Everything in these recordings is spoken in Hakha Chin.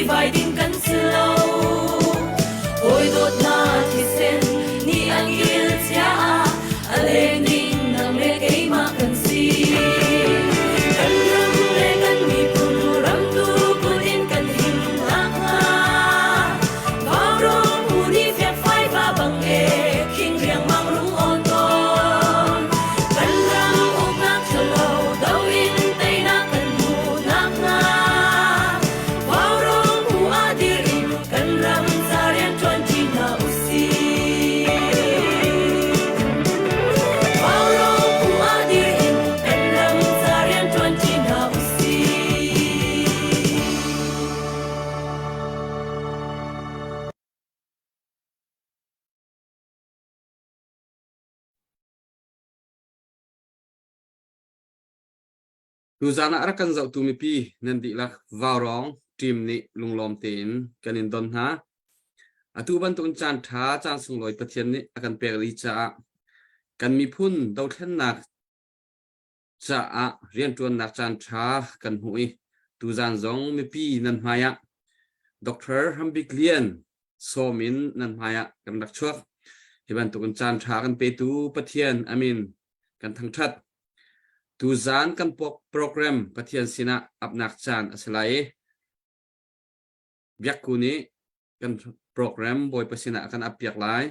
Sivai ding kan si lo. Hawi dawt hna thisen nih an kil cia a leng ding nang le keimah kan si. Kan ram le kan miphun ramtu kut in kan him nakhnga Vaurawng phu nih fiakfai va bang e khing riangmang rung awn tawn. Kan ram uknak ṭhalo do in teinak kan hmuh nakhnga Vaurawng phu ah dir in kan ram ca rian ṭuanṭi hna usih. Vaurawng phu ah dir in kan ram ca rian ṭuanṭi hna usih. Tuzaan ah rak kan zohtu mipi nan dihlak Vaurawng team nih lunglawm tein kan in don hna. Atu bantukin caan ṭha, caan sunglawi Pathian nih a kan pek rih caah kan miphun dothlennak caah rianṭuannak caan ṭha kan hmuh i tuzaan zong mipi nan hmai ah Dr. Hambik Lian sawm in nan hmai ah kan rak chuak. Hi bantukin caan ṭha kan petu Pathian amin kan thangṭhat. Tuzaan kan program Pathian sinah apnak caan a si lai i Biakku nih kan program Bawipa sinah a kan appiak lai.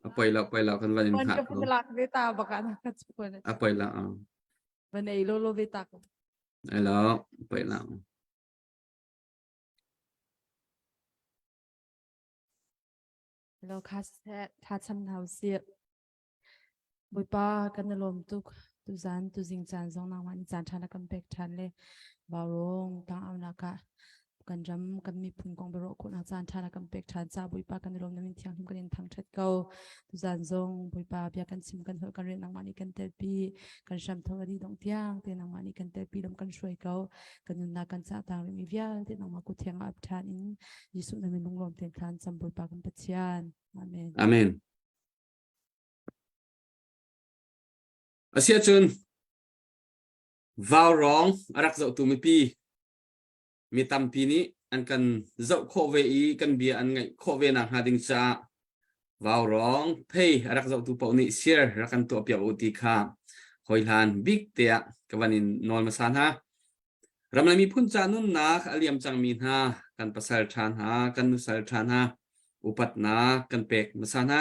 A poi lo, poi lo kan van in hngah ko. A poi lo. Van ei lo lo ve ta ko. Ai lo, poi lo. Lo kha tha cham hna usih. Bawipa kan i lawm tuk. Tuzan tuzing caan zong nangmah nih caan ṭha na kan pek ṭhan le vaurawng tang aunak ah kan ram kan miphun kong biaruah khawhnak caan ṭha na kan pek ṭhan ca Bawipa kan i lawm na min thianghlim kan in thangṭhat ko. Tuzan zong Bawipa bia kan chim kan holh kan rian nangmah nih kan telpi kan hram thawk a dih dongh tiang te nangmah nih kan telpi lam kan hruai ko. Kan nunnak kan cah tang rihmi vialte nangmah kut thiang ah ap ṭhan in Jesuh na min lunglawm tein thlan cam Bawipa kan Pathian. Amen. Amen. Asiahcun vaurawng a rak zohtu mipi mi tampi nih an kan zoh khawh ve i kan bia an ngaih khawh ve nakhnga ding caah vaurawng phei a rak zohtu paoh nih share rak kan tuahpiak u ti kha hawihlan bik tiah ka van in nawl hmasa hna. Ram le miphun ca nunnak a liam cangmi hna kan pasal ṭha hna, kan nusal ṭha hna upatnak kan pek hmasa hna.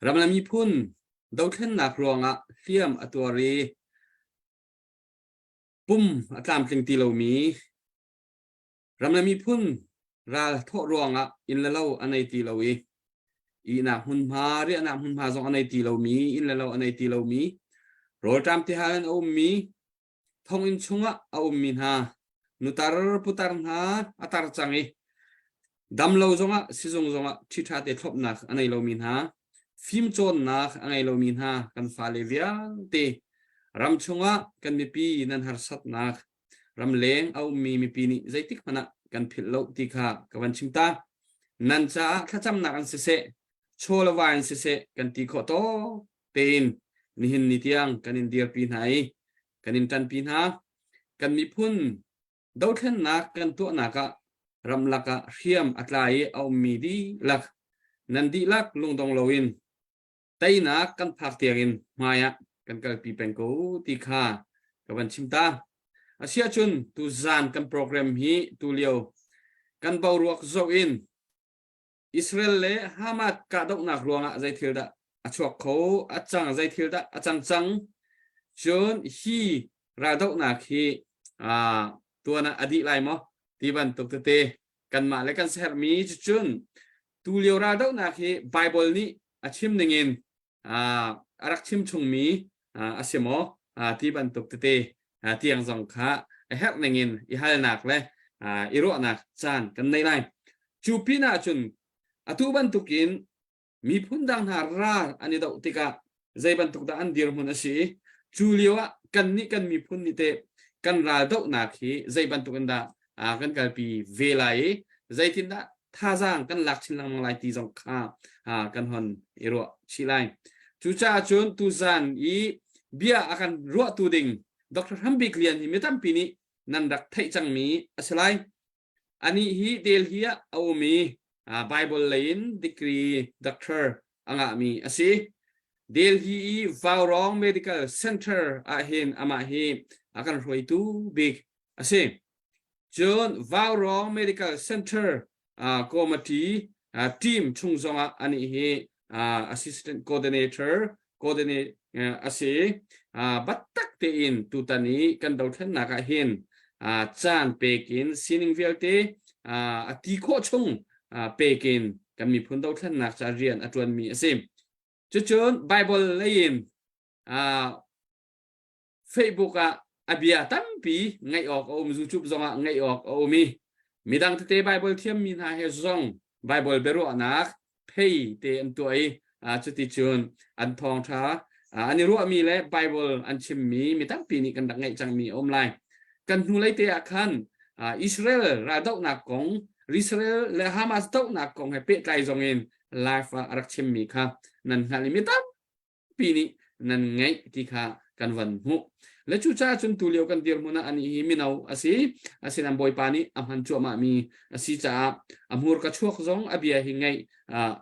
Ram le miphun dothlennak ruangah hliam a tuar i pum a tlamtling ti lomi ram le miphun ral thawh ruangah inn le lo a nei ti lo i ihnak hmunhma riahnak hmunhma zong a nei ti lomi inn le lo a nei ti lomi rawlṭam tihal in a ummi thonginn chungah a ummi hna nutar putar hna a tar cang i damlo zongah sizung zongah ṭhiṭha te thlopnak a nei lomi hna fimcawnnak a ngei lomi hna kan fale vialte ram chungah kan mipi nan harsatnak ramleng a ummi mipi nih zeitik hmanh ah kan philh lo ti kha ka van chim ta nan caah thlacamnak an siseh chaw le vai in siseh kan ti khawh tawk tein nihin ni tiang kan in dirpi hna i kan in ṭanpi hna. Kan miphun dothlennak kan tuahnak ah ramlak ah hriam a tlai i a ummi dihlak nan dihlak lungdong loin teinak kan phak tiangin hmai ah kan kalpi peng ko ti kha ka van chim ta. Asiahcun tuzaan kan program hi tulio kan boruak zoh in Israel le Hamas kahdohnak ruangah zei thil dah a chuak kho, a cang, zei thil dah a cang cang. Cun hi raldohnak hi tuan ah a dih lai maw ti bantuk tete kanmah le kan sermi cucun tulio raldohnak hi Bible nih a chim ningin a rak chim chungmi a si maw ti bantuk tete tiang zong kha a herh ningin i halnak le i ruahnak caan kan nei lai. Cu pin ah cun atu bantukin miphun dang hna ral an i doh tikah zei bantuk dah an dirhmun a si i cu lio ah kannih kan miphun nih teh kan ral dohnak hi zei bantuk in dah kan kalpi ve lai i zeitindah thazaang kan lak chin lengmang lai ti zong kha kan hon i ruah chih lai. Cucaah cun tuzan i bia a kan ruahtu ding. Dr. Hram Bik Lian hi mi tampi nih nan rak theih cangmi a si lai. Anih hi Delhi ah a um i Bible lei in degree doctor a ngahmi a si. Delhi i Vaurong Medical Center ah hin amah hi a kan hruaitu bik a si. Cun Vaurong Medical Center committee team chung zongah anih hi assistant coordinator coordinate a si. Battak tein tutan i kan dothlennak ah hin caan pekin sining vialte a ti khawh chung pekin kan miphun dothlennak ca rian a ṭuanmi a si. Cucun Bible lei in Facebook ah a bia tampi ngaih awk a um YouTube zongah ngaih awk a um i midang tete Bible thiammi hna he zong Bible biaruahnak phei te an tuah i cuti cun an thawngṭha an i ruahmi le Bible an chimmi mi tampi nih kan rak ngaih cangmi a um lai. Kan hnulei te ah khan Israel raldohnak kong Israel le Hamas dohnak kong he pehtlai zong in live ah a rak chimmi kha nan hngalh i mi tam tampi nih nan ngeih ti kha kan van hmuh. Le cucaah cun tulio kan dirhmun ah anih hi mino a si, asinain Bawipa nih a hman cuahmah mi a si caah a hmurka chuak zong a bia hi ngaih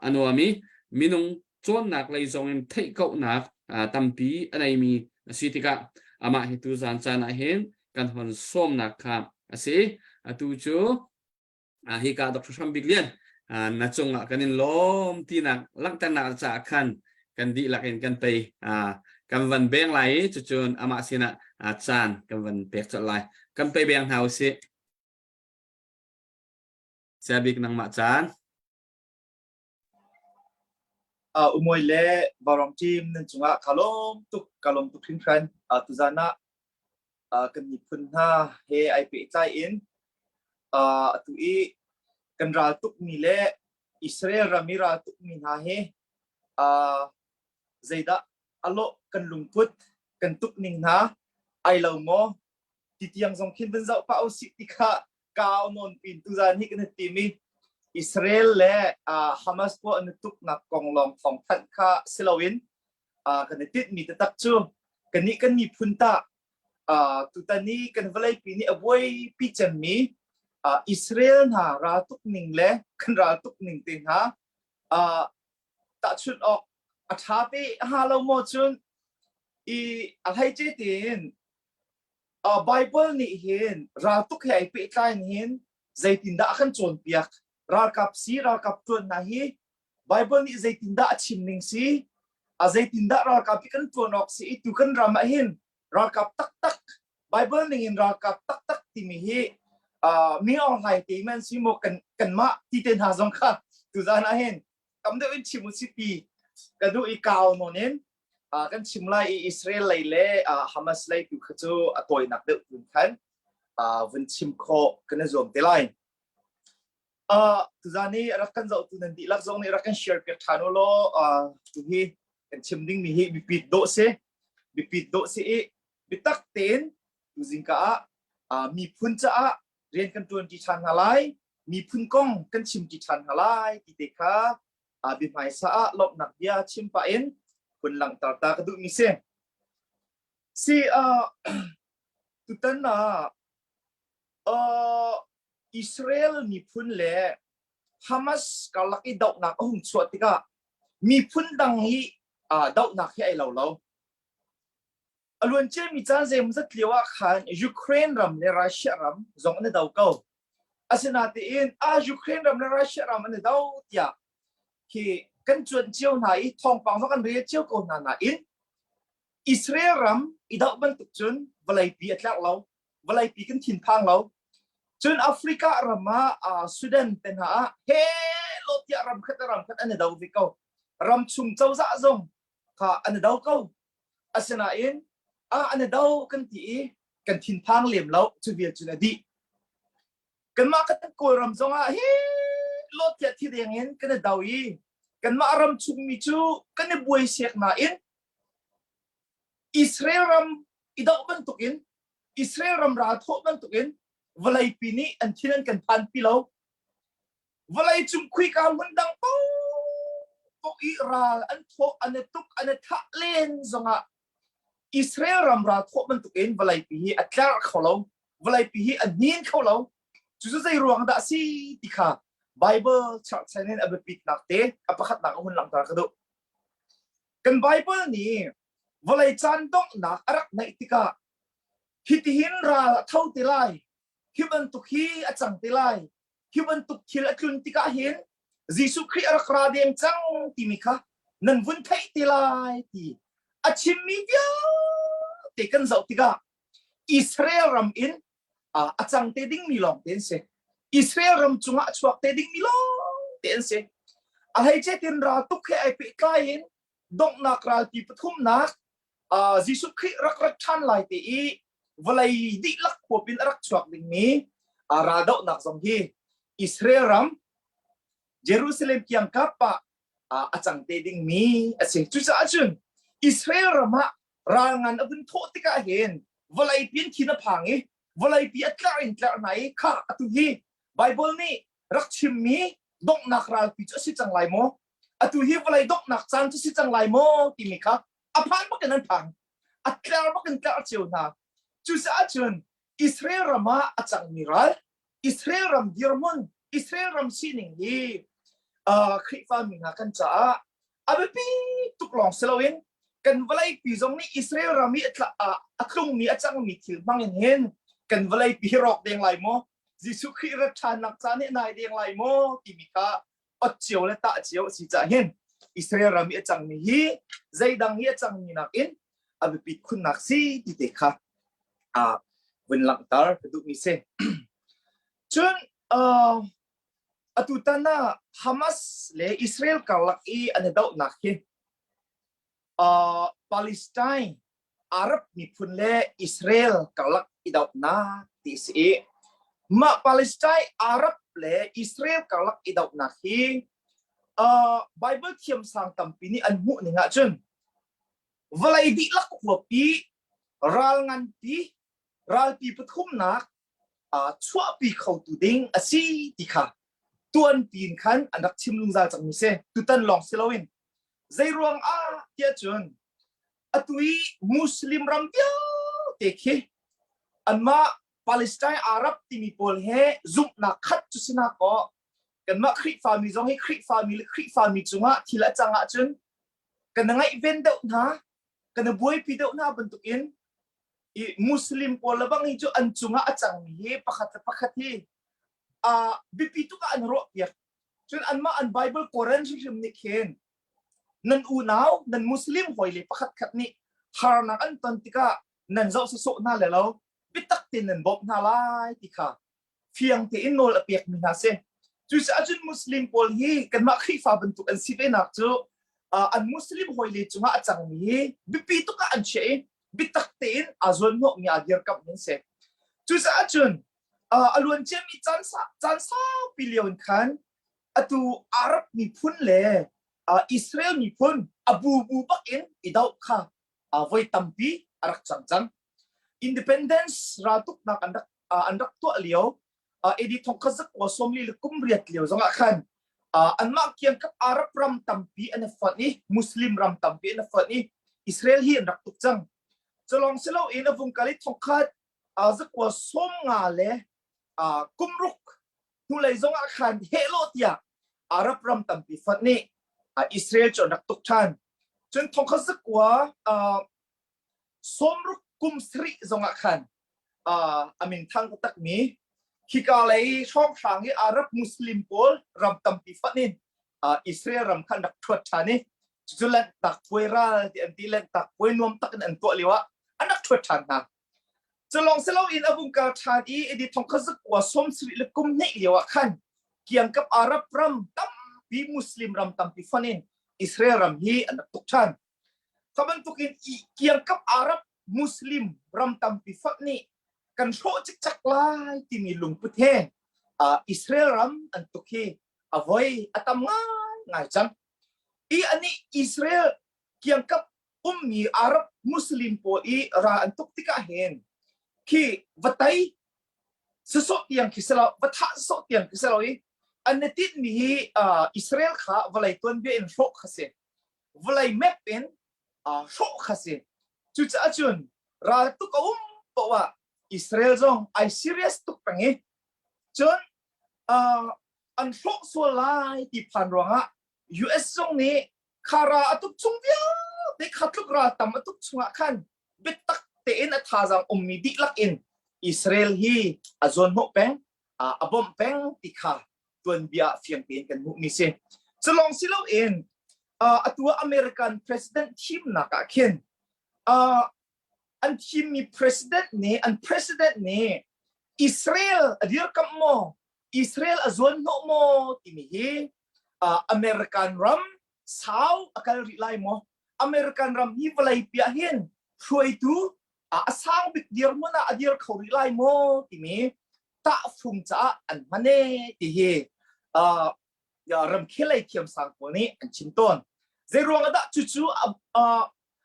a nuam i minung cawnnak lei zong in theih kauhnak tampi a neimi a si tikah amah hi tuzan caan ah hin kan hon sawmnak kha a si. Atu cu hika Dr. Hram Bik Lian na cungah kan in lawm tinak langhternak caah khan kan dihlak in kan pei kan van beng lai i cucun amah sinah caan kan van pek colh lai kan pei beng hna usih Saya bik nangmah caan Umoi le Barong team nan cungah ka lawm tuk ka lawm tuk hringhran tuzan ah kan miphun hna he ai pehtlai in atu i kan ral tukmi le Israel ram i ral tukmi hna hi zeidah a lawh kan lungput kan tuk ning hna ai lo maw ti tiang zong khin van zoh pah usih ti kha kau nawn pin tuzan hi kan tim i Israel le Hamas pawl an tuknak kong lawng thawng thanh kha si loin kan i tinhmi taktak cu kannih kan miphun tah tutan i kan vawleipi nih a buaipi cemmi Israel hna raltuk ning le kan raltuk ning te hna tahchunh awk a ṭha te ha lo maw cun i a hleice tein Bible nih hin raltuk he ai pehtlai in hin zeitindah a kan cawnpiak ralkap si ralkap ṭuan hna hi Bible nih zeitindah a chim ning si a zeitindah ralkap hi kan ṭuan awk si i tu kan ram ah hin ralkap taktak Bible ning in ralkap taktak timi hi mi Aung Hlaing te man si maw kan kanmah ti te hna zong kha tuzan ah hin tam deuh in chim usih ti ka duh i kau nawn in kan chim lai i Israel lei le Hamas lei tu kha cu a tawinak deuh tun khan vun chim khawh kan i zuam te lai. Tuzan i rak kan zohtu nan dihlak zong nih rak kan share piak ṭhan u law tu hi kan chim dingmi hi biapit dawh si biapit dawh si i biatak tein tuzing ka ah miphun caah rian kan ṭuan ṭi ṭhan hna lai miphun kong kan chim ṭi ṭhan hna lai ti te kha biahmaisa ah lawmhnak bia chim pah in hun langhter ta ka duhmi si. Si tutan ah Israel miphun le Hamas karlak i dohnak a hung chuah tikah miphun dang hi dohnak hi ai lo lo. A luanciami caan zeimawzat lio ah khan Ukraine ram le Russia ram zong an i do ko. Asinain ah Ukraine ram le Russia ram an i do tiah hi kan cuanh cio hna i thawngpang zong kan rel cio ko hna nain Israel ram i doh bantuk cun vawleipi a tlak lo. Vawleipi kan thinphang lo. Cun Africa ram ah Sudan te hna ah he lo tiah ram khat le ram khat an i do ve ko. Ram chung cozah zong kha an i do ko. Asinain ah an i do kan ti i kan thinphang lem lo cu vial cun a dih. Kanmah kan Kawlram zong ah he lo tiah thi deng in kan i do i kanmah ram chungmi cu kan i buai sek nain Israel ram i doh bantukin Israel ram ral thawh bantukin vawleipi nih an thil an kan phanpi lo. Vawlei cung khuika hmun dang paohpaoh i ral an thawh, an i tuk, an i thah len zongah. Israel ram ral thawh bantukin vawleipi hi a tler kho lo, vawleipi hi a hnin kho lo. Cucu zei ruang dah a si ti kha Bible cherhchan in a biapitnak te a pakhatnak a hun langhter ka duh. Kan Bible nih vawlei caan donghnak a rak naih tikah hitihin ral a tho te lai, hi bantuk hi a cang te lai, hi bantuk thil a tlun tikah hin Jesuh Khrih a rak ra deng cang timi kha nan vun theih te lai ti a chimmi vialte kan zoh tikah Israel ram in a cang te dingmi lawng te an si. Israel ram cungah a chuak te dingmi lawng te an si. A hleice tin ral tuk he ai pehtlai in donghnak ralpi pathumnak Jesuh Khrih rak rat ṭhan lai te i vawlei dihlak huap in a rak chuak dingmi raldohnak zong hi Israel ram Jerusalem kiangkap ah a cang te dingmi a si. Cucaah cun Israel ram ah ral ngan a vun thawh tikah hin vawlei pi in thin a phang i vawlei pi a tlerh in tlerh hna i kha atu hi Bible nih rak chimmi donghnak ralpi cu a si cang lai maw? Atu hi vawlei donghnak caan cu si cang lai maw? timi kha a phan bak in an phang a tler bak in tler cio hna cucaah cun Israel ram ah a cangmi ral Israel ram dirhmun Israel ram sining hi uh, Khrihfa mi hna kan caah a biapi tuk lawng si loin kan vawleipi zong nih Israel ram i a tlungmi a cangmi thil hmang in hin kan vawleipi hi rawk deng lai maw Jesuh Khrih rat ṭhannak ca nih nai deng lai maw timi kha ot cio le tah cio a si cah hin Israel ram i a cangmi hi zeidang hi a cangmi nakin a biapit khunnak si ti te kha a vun langhter ka duhmi si. Cun uh, atu tan ah Hamas le Israel karlak i an i dohnak hi uh, Palestine Arab miphun le Israel karlak i dohnak ti si i mah Palestine Arab le Israel karlak i dohnak hi uh, Bible thiamsang tampi nih an hmuh ning ahcun vawlei dihlak huap i ral nganpi ralpi pathumnak uh, chuahpi khotu ding a si ti kha tuanpi in khan an rak chim lungzal cangmi si tutan lawng si loin zei ruang ah tiah cun atu i Muslim ram vialte khi anmah Palestine Arab timi pawl he zumhnak khat cu si na kaw kanmah Khrihfami zong hi Khrihfami le Khrihfami cungah thil a cang ahcun kan ngaihven deuh hna kan buaipi deuh hna bantukin i Muslim pawl le bang hi cu an cungah a cangmi hi pakhat le pakhat hi a biapi tuk ah an ruah piak cun anmah an Bible Koran hrimhrim nih khin nan unau nan muslim hawi le pakhat khat nih harnak an ton tikah nan zoh sawsawh hna le lo biatak tein nan bawmh hna lai ti kha fiang tein nawl a pekmi hna si cucaah cun muslim pawl hi kanmah khrihfa bantuk an si ve nak cu an muslim hawi le cungah a cangmi hi biapi tuk ah an chiah i biatak tein aa zuanhnawhmi aa dirkamh an si cucaah cun a luan ciami caan caan saupi lio in khan atu Arab miphun le Israel miphun a bubu bak in i doh kha voi tampi a rak cang cang. Independence raltuknak an rak an rak tuah lio AD thongkhat zakua sawmli le kum riat lio zongah khan anmah kiangkap Arab ram tampi an i fonh i Muslim ram tampi an i fonh i Israel hi an rak tuk cang. Culong siloin a vung kal i thongkhat zakua sawm nga le kum ruk hnulei zongah khan hehlo tiah Arab ram tampi fonh nih Israel cu an rak tuk ṭhan. Cun thongkhat zakua sawmruk kum sarih zongah khan a minthang takmi hika lei hrawnghrang i Arab Muslim pawl ram tampi fonh in Israel ram khan rak ṭhuat ṭhan i cucu Lanhtak puai ral ti an ti Lanhtak puai nuam tak in an tuah lio ah an rak ṭhuat ṭhan hna. Culong siloin a vung kal ṭhan i edi thongkhat zakua sawm sarih le kum hnih lio ah khan kiangkap Arab ram tampi Muslim ram tampi fonh in Israel ram hi an rak tuk ṭhan. Kha bantukin i kiangkap Arab Muslim ram tampi fonh nih kan hrawh cikcak lai timi lungput he Israel ram an tuk hi a voi a tam ngai ngai cang. I anih Israel kiangkap ummi Arab Muslim pawl i ral an tuk tikah hin khi va tei sasawh tiang khi silo va thah sasawh tiang khi silo i an i tinhmi hi Israel kha vawlei tuanbia in hrawh kha si vawlei map in hrawh kha si. Cucaah cun ral tuk a um poah ah Israel zong ai serious tuk peng i cun an hrawh sual lai ti phan ruangah US zong nih kha ra a tuk chung vialte kha tluk ra tam a tuk chungah khan biatak tein a thazaang ummi dihlak in Israel hi a zawnhnawh peng a bawmh peng ti kha tuanbia fiang tein kan hmuhmi si. Culong si loin atu American president thimnak ah khin an thimmi president nih an president nih Israel a dirkamh maw Israel a zuanhnawh maw timi hi American ram sau a kal rih lai maw American ram hi vawlei pi ah hin hruaitu a sang bik dirhmun ah a dir kho rih lai maw timi tahfung caah an hman e ti hi ramkhel lei thiamsang pawl nih an chim tawn. Zei ruang ah dah cucu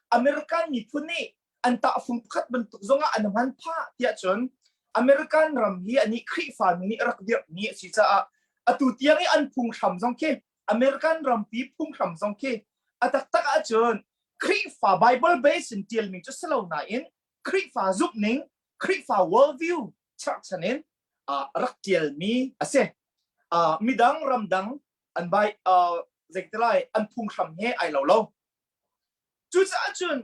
American miphun nih an tahfung pakhat bantuk zongah an hman phah tiah cun American ram hi anih Khrihfa mi nih rak dirhmi a si caah atu tiang i an phunghram zong khi American rampi phunghram zong khi a taktak ahcun Khrihfa Bible base in tialmi cu si lo nain Khrihfa zumhning Khrihfa worldview cherhchan in rak tialmi a si. Midang ramdang an bai zeitilai an phunghram he ai lo lo. Cucaah cun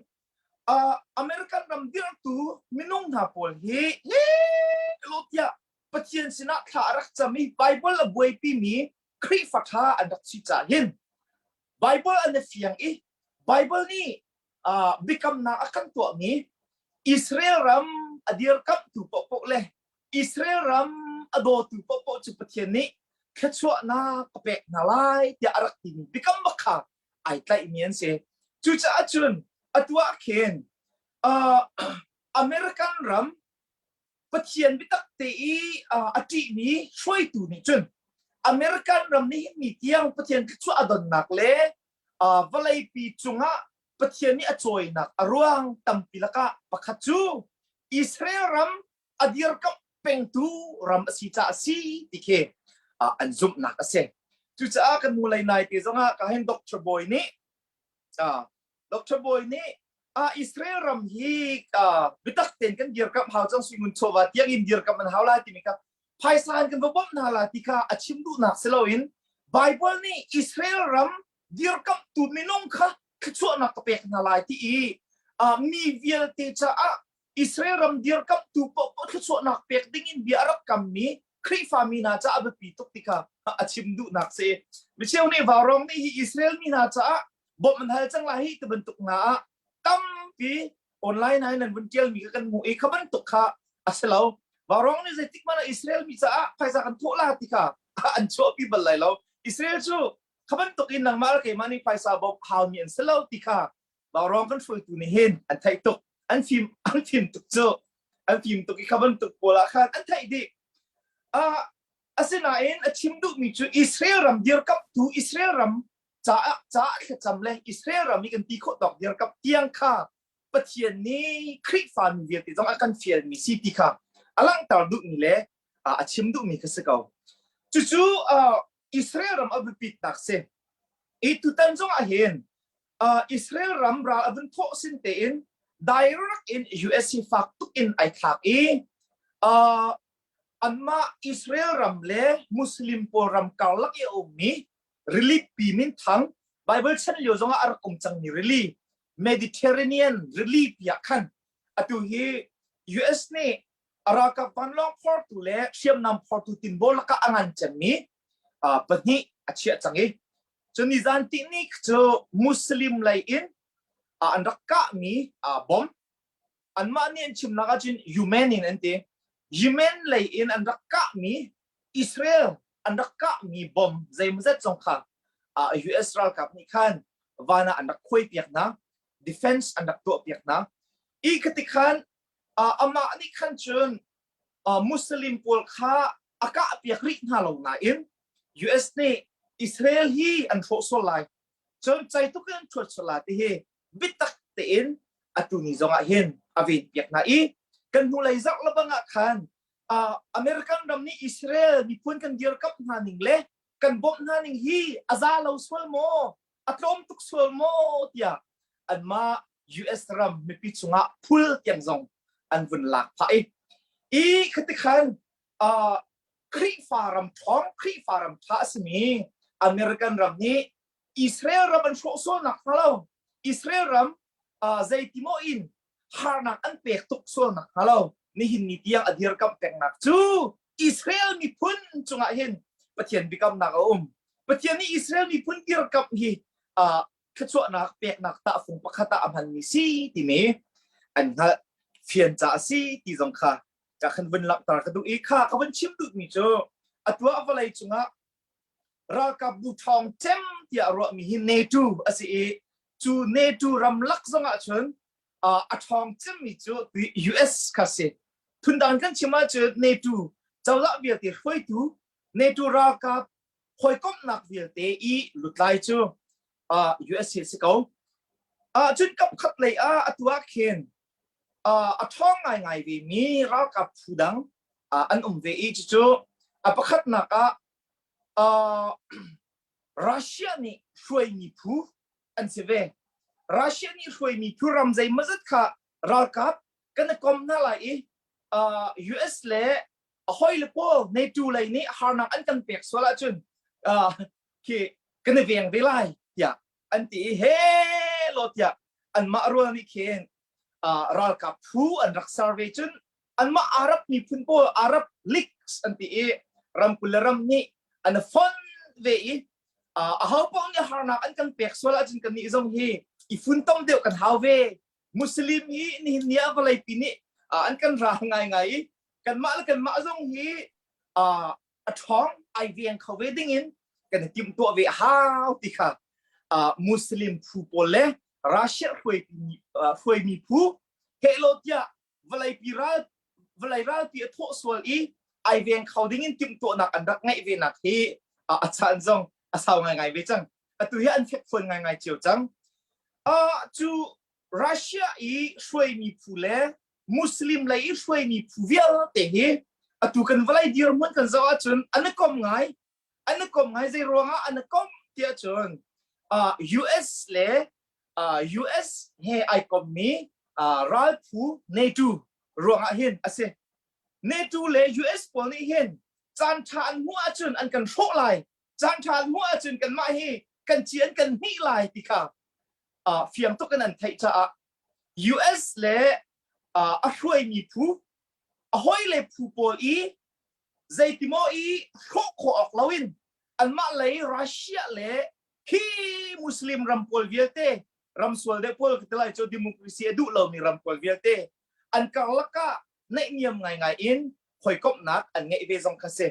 American ram dirhtu minung hna pawl hi lo tiah Pathian sinah thla a rak cam i Bible a buaipi mi Khrihfa ṭha an rak si caah hin Bible an i fiang i Bible nih biakamnak a kan tuahmi Israel ram a dirkamhtu paohpaoh le Israel ram a dawtu paohpaoh cu Pathian nih thluachuahnak ka pek hna lai tiah a rak timi biakam bak kha ai tlaihmi an si. Cucaah cun atu ah khin American ram Pathian biatak te i a ṭihmi hruaitu nih cun American ram nih hin mi tiang Pathian thluachuah a donnak le vawleipi cungah Pathian nih a cawinak a ruang tampi lakah pakhat cu Israel ram a dirkamh pengtu ram a si caah a si ti khi an zumhnak a si. Cucaah kan hnu lei nai te zongah ka hin Dr. Boy nih Dr. Boy nih Israel ram hi biatak tein kan dirkamh hau cang suingun chawva tiang in dirkamh an hau lai timi kha phaisa in kan va bawmh hna la ti kha a chim duhnak si loin Bible nih Israel ram dirkamhtu minung kha thluachuahnak ka pek hna lai ti i mi vialte caah Israel ram dirkamhtu paohpaoh thluachuahnak pek ding in bia a rak kammi Khrihfa mi hna caah a biapi tuk ti kha a chim duhnak si. Micheu nih vaurawng nih hi Israel mi hna caah bawmh an hal cang lai hi ti bantuk hna ah tampi online ah nan vun tialmi kha kan hmuh i kha bantuk kha a si lo. Vaurawng nih zeitik hmanh ah Israel mi caah phaisa kan thawh la ti kha an chuahpi bal lai lo. Israel cu kha bantuk in nangmah le keimah nih phaisa bawmh haumi an si lo ti kha vaurawng kan hruaitu nih hin an theih tuk. An fim an fim tuk cu. An fim tuk i kha bantuk pawl ah khan an theih dih. Uh, asinain a chim duhmi cu Israel ram dirkamhtu Israel ram caah caah thlacam le Israel ram i kan ti khawh tawk dirkamh tiang kha Pathian nih Khrihfa mi vialte zong a kan fialmi si ti kha a langhter duhmi le a chim duhmi kha si ko. Cucu Israel ram a biapitnak si. I tutan zong ah hin Israel ram ral a vun thawh sin tein direct in US hi fak tuk in ai thlak i anmah Israel ram le Muslim pawl ram karlak i a ummi rili pi minthang Bible chan lio zongah a rak um cangmi rili Mediterranean rili pi ah khan atu hi US nih a ralkap vanlawng phortu le hriamnam phortu tinbaw lakah a ngan cemmi pahnih a chiah cang i cun nizan tihni cu Muslim lei in an rak kahmi bomb anmah nih an chimnak ahcun Yemen in an ti Yemen lei in an rak kahmi Israel an rak kahmi bomb zeimawzat zong kha US ralkap nih khan van ah an rak khuai piak hna defense an rak tuah piak hna i khati khan amah nih khan cun Muslim pawl kha a kah piak rih hna lo nain US nih Israel hi an hrawh sual lai cun caituk in an thuat sual lai ti hi biatak tein atu ni zong ah hin a ven piak hna i kan hnulei zarh lebang ah khan American ram nih Israel miphun kan dirkamh hna ning le kan bawmh hna ning hi a za lo sual maw a tlawm tuk sual maw tiah anmah US ram mipi chungah phul tiang zong an vun lak phah i i khati khan uh, Khrihfa ram ṭhawng Khrihfa ram ṭha a simi American ram nih Israel ram an hrawh sual nak hnga lo Israel ram uh, zeitimaw in harnak an pek tuk sual nak hnga lo nihin ni tiang a dirkamh pengnak cu Israel miphun cungah hin Pathian biakamnak a um Pathian nih Israel miphun dirkamh hi uh, thluachuahnak peknak tahfung pakhat ah a hmanmi si timi an hngalh fian ca a si ti zong kha ka kan vun langhter ka duh i kha ka vun chim duhmi cu atu ah vawlei cungah ralkap bu ṭhawng cem tiah ruahmi hi NATO a si i cu NATO ramlak zongah cun a ṭhawng cemmi cu US kha si. Phundang kan chim ahcun NATO cozah vialte hruaitu NATO ralkap hawikomhnak vialte i lutlai cu US hi a si ko. Cun kapkhat lei ah atu ah khin a ṭhawng ngaingai ve mi ralkap phu dang an um ve i cucu a pakhatnak ah Russia nih hruaimi phu an si ve. Russia nih hruaimi phu ram zeimawzat kha ralkap kan i kom hna lai i US le a hawile pawl NATO lei nih harnak an kan pek sual ahcun khi kan i veng ve lai tiah an ti i he lo tiah anmah rual nih khin ralkap phu an rak ser ve cun anmah Arab miphun pawl Arab Leagues an ti i ram kul le ram nih an fon ve i aho paoh nih harnak an kan pek sual ahcun kannih zong hi i funtom deuh kan hau ve Muslim hi nihin ni ah vawleipi nih an kan ral ngaingai i kanmah le kanmah zong hi a ṭhawng ai veng kho ve ding in kan i timhtuah ve a hau ti kha Muslim phu pawl le Russia hruaimi phu hehlo tiah vawleipi ral vawlei ralpi a thawh sual i ai veng kho ding in timhtuahnak an rak ngeih ve nak hi a caan zong a sau ngaingai ve cang atu hi an fekfuan ngaingai cio cang cu Russia i hruaimi phu le Muslim lei i hruaimi phu vialte hi atu kan vawlei dirhmun kan zoh ahcun an i kom ngai an i kom ngai zei ruangah an i kom tiah cun US le US he ai kommi ral phu NATO ruangah hin a si NATO le US pawl nih hin caan ṭha an hmuh ahcun an kan hrawh lai caan ṭha an hmuh ahcun kanmah hi kan ci an kan hnih lai ti kha fiang tuk in an theih caah US le a hruaimi phu a hawile phu pawl i zeitimaw i hrawh khawh awk loin anmah lei Russia le hi Muslim ram pawl vialte ram sual deuh pawl ka ti lai cu democracy a duh lomi ram pawl vialte an karlak ah naihniam ngaingai in hawikomhnak an ngeih ve zong kha si.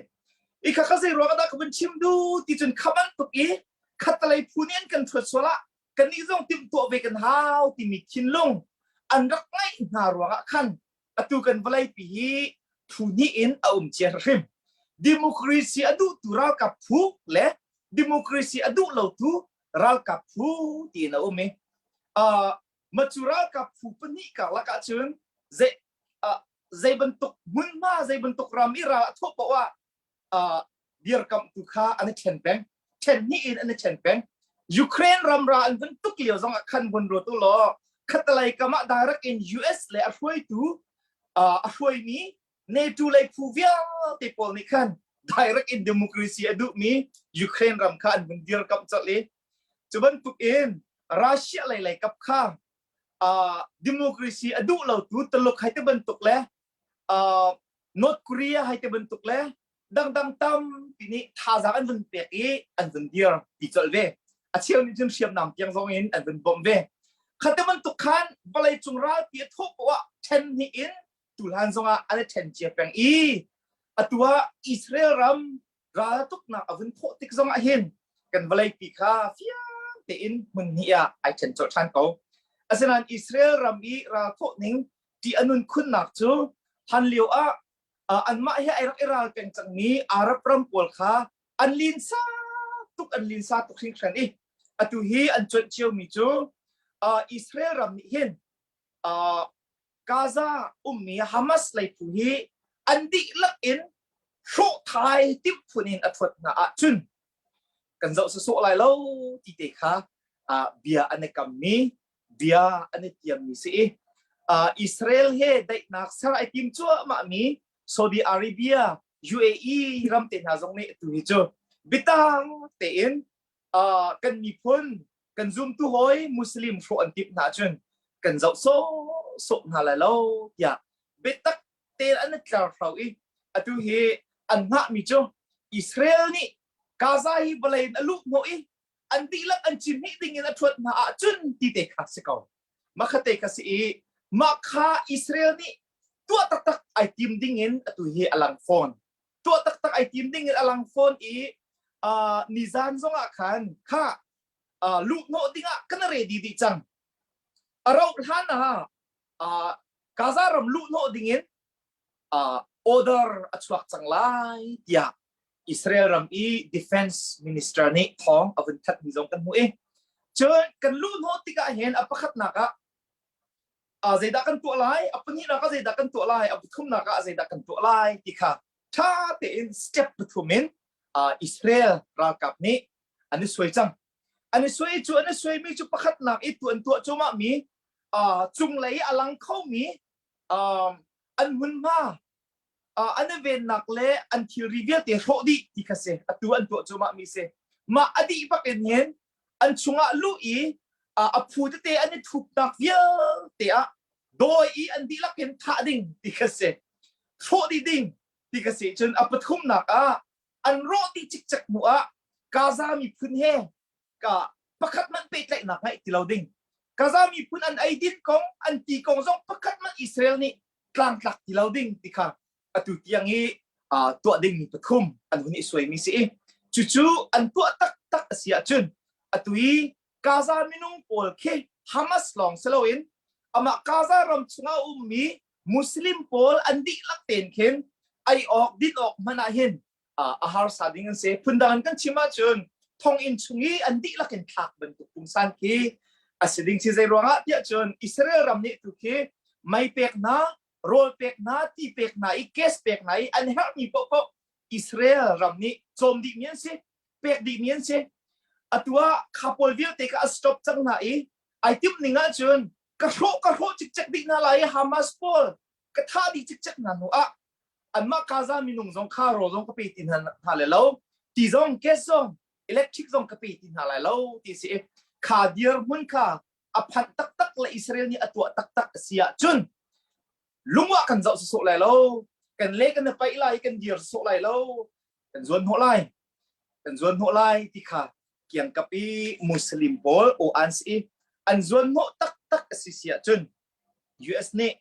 I kha kha zei ruang dah ka vun chim du ti cun kha bantuk i khattalei phu nih an kan ṭhuat sual ah kannih zong timhtuah ve kan hau timi thinlung an rak ngeih hna ruangah khan atu kan vawleipi hi phu hnih in a um cia hrim. Democracy a duhtu ralkap phu le democracy a duh lotu ralkap phu tiin a um i uh, macu ralkap phu pahnih karlak ahcun zei uh, zei bantuk hmunhma zei bantuk ram i ral a thawh paoh ah uh, dirkamhtu kha an i ṭhen peng ṭhen hnih in an i ṭhen peng Ukraine ram ra an vun tuk lio zong ah khan vun ruat u law khatalei kam ah direct in US le a hruaitu uh, a hruaimi NATO lei phu vialte pawl nih khan direct in democracy a duhmi Ukraine ram kha an vun dirkamh colh i cu bantuk in Russia lei lei kap kha uh, democracy a duh lotu Tuluk hai te bantuk le uh, North Korea hai te bantuk le dangdang tampi nih thazaang an vun pek i an vun dir ti colh ve a cheu nih cun hriamnam tiang zong in an vun bawmh ve khate bantuk khan vawlei cung ralpi a thawh poah ah ṭhen hnih in tuhlan zongah an i ṭhen cia peng i atu ah Israel ram raltuknak a vun thawh tik zongah hin kan vawleipi kha fiang tein hmun hnih ah ai ṭhen colh ṭhan ko asinain Israel ram i ral thawh ning ṭih a nun khunnak cu hlan lio ah anmah he ai rak i ral peng cangmi Arab ram pawl kha an linsa tuk an linsa tuk hringhran i atu hi an cuanh ciomi cu Israel ram nih hin Gaza ummi Hamas lei phu hi an dihlak in hrawh thai timh phun in a thuat hna ahcun kan zoh sawsawh lai lo ti te kha bia an i kammi. bia an i tiammi si i Israel he daihnak ser ai tim cuahmah mi Saudi Arabia, UAE ram te hna zong nih tu hi cu biatang tein kan miphun kan zumtu hawi Muslim hrawh an timh hna cun kan zoh sawh sawh hna lai lo tiah biatak tein an i tlar hro i atu hi an hngahmi cu Israel nih Gaza hi vawlei in a luh hnawh i an dihlak an cihmih ding in a ṭhuat hna ahcun ti te kha si ko. Makhate kha si i mah kha Israel nih tuah taktak ai tim ding in atu hi a lang fawn. Tuah taktak ai tim ding in a lang fawn i uh, nizan zongah khan kha uh, luh hnawh dingah kan ready dih cang. A rauh hlan ah uh, Gaza ram luh hnawh ding in uh, order a chuak cang lai tiah Israel ram i defense minister nih thawng a vun that mi zong kan hmuh i cun kan luh hnawh tikah hin a pakhatnak ah uh, zeidah kan tuah lai a pahnihnak ah zeidah kan tuah lai a pathumnak ah zeidah kan tuah lai ti kha ṭha tein step pathum in uh, Israel ralkap nih an i suai cang an i suai cu an i suaimi cu pakhatnak i tu an tuah cuahmah mi uh, cunglei a lang khomi um, an hmunhma uh, an i vennak le an thilri vialte hrawh dih ti kha si atu an tuah cuahmah mi si mah a dih bak in hin an chungah luh i uh, a phu tete an i thupnak vialte ah dawi i an dihlak in thah ding ti kha si hrawh dih ding ti kha si cun a pathumnak ah an rawh dih cikcek hnu ah Gaza miphun he ka pakhat man pehtlaihnak ngeih ti lo ding Gaza miphun an eidin kong an ti kong zong pakhat man Israel nih tlangtlak ti lo ding ti kha atu tiang i tuah ding mi pathum an hun i suaimi si i cucu an tuah taktak a si ahcun atu i Gaza minung pawl khi Hamas lawng si loin amah Gaza ram chungah ummi Muslim pawl an dihlak tein khin ei awk din awk hmanh ah hin a harsa ding an si. Phundang in kan chim ahcun thonginn chung i an dihlak in thlak bantuk pungsan khi a si ding si zei ruangah tiah cun Israel ram nih tu khi mei pek hna, rawl pek hna, ti pek hna i gas pek hna i an herhmi paohpaoh Israel ram nih cawm dihmi an si, pek dihmi an si. Atu ah kha pawl vialte kha a stop cang hna i ai timh ning ahcun ka hrawh ka hrawh cikcek dih hna lai i Hamas pawl ka thah dih cikcek hna hnu ah anmah Gaza minung zong kha rawl zong ka pe ti hna hna lai lo ti zong gas zong electric zong ka pe ti hna lai lo ti si kha dirhmun kha a phanh taktak le Israel nih a tuah taktak a si ahcun lungah kan zoh sawsawh lai lo kan le kan paih lai kan dir sawsawh lai lo kan zuan hnawh lai kan zuan hnawh lai ti kha kiangkap i Muslim pawl o an si an zuan hnawh taktak a si si ahcun US nih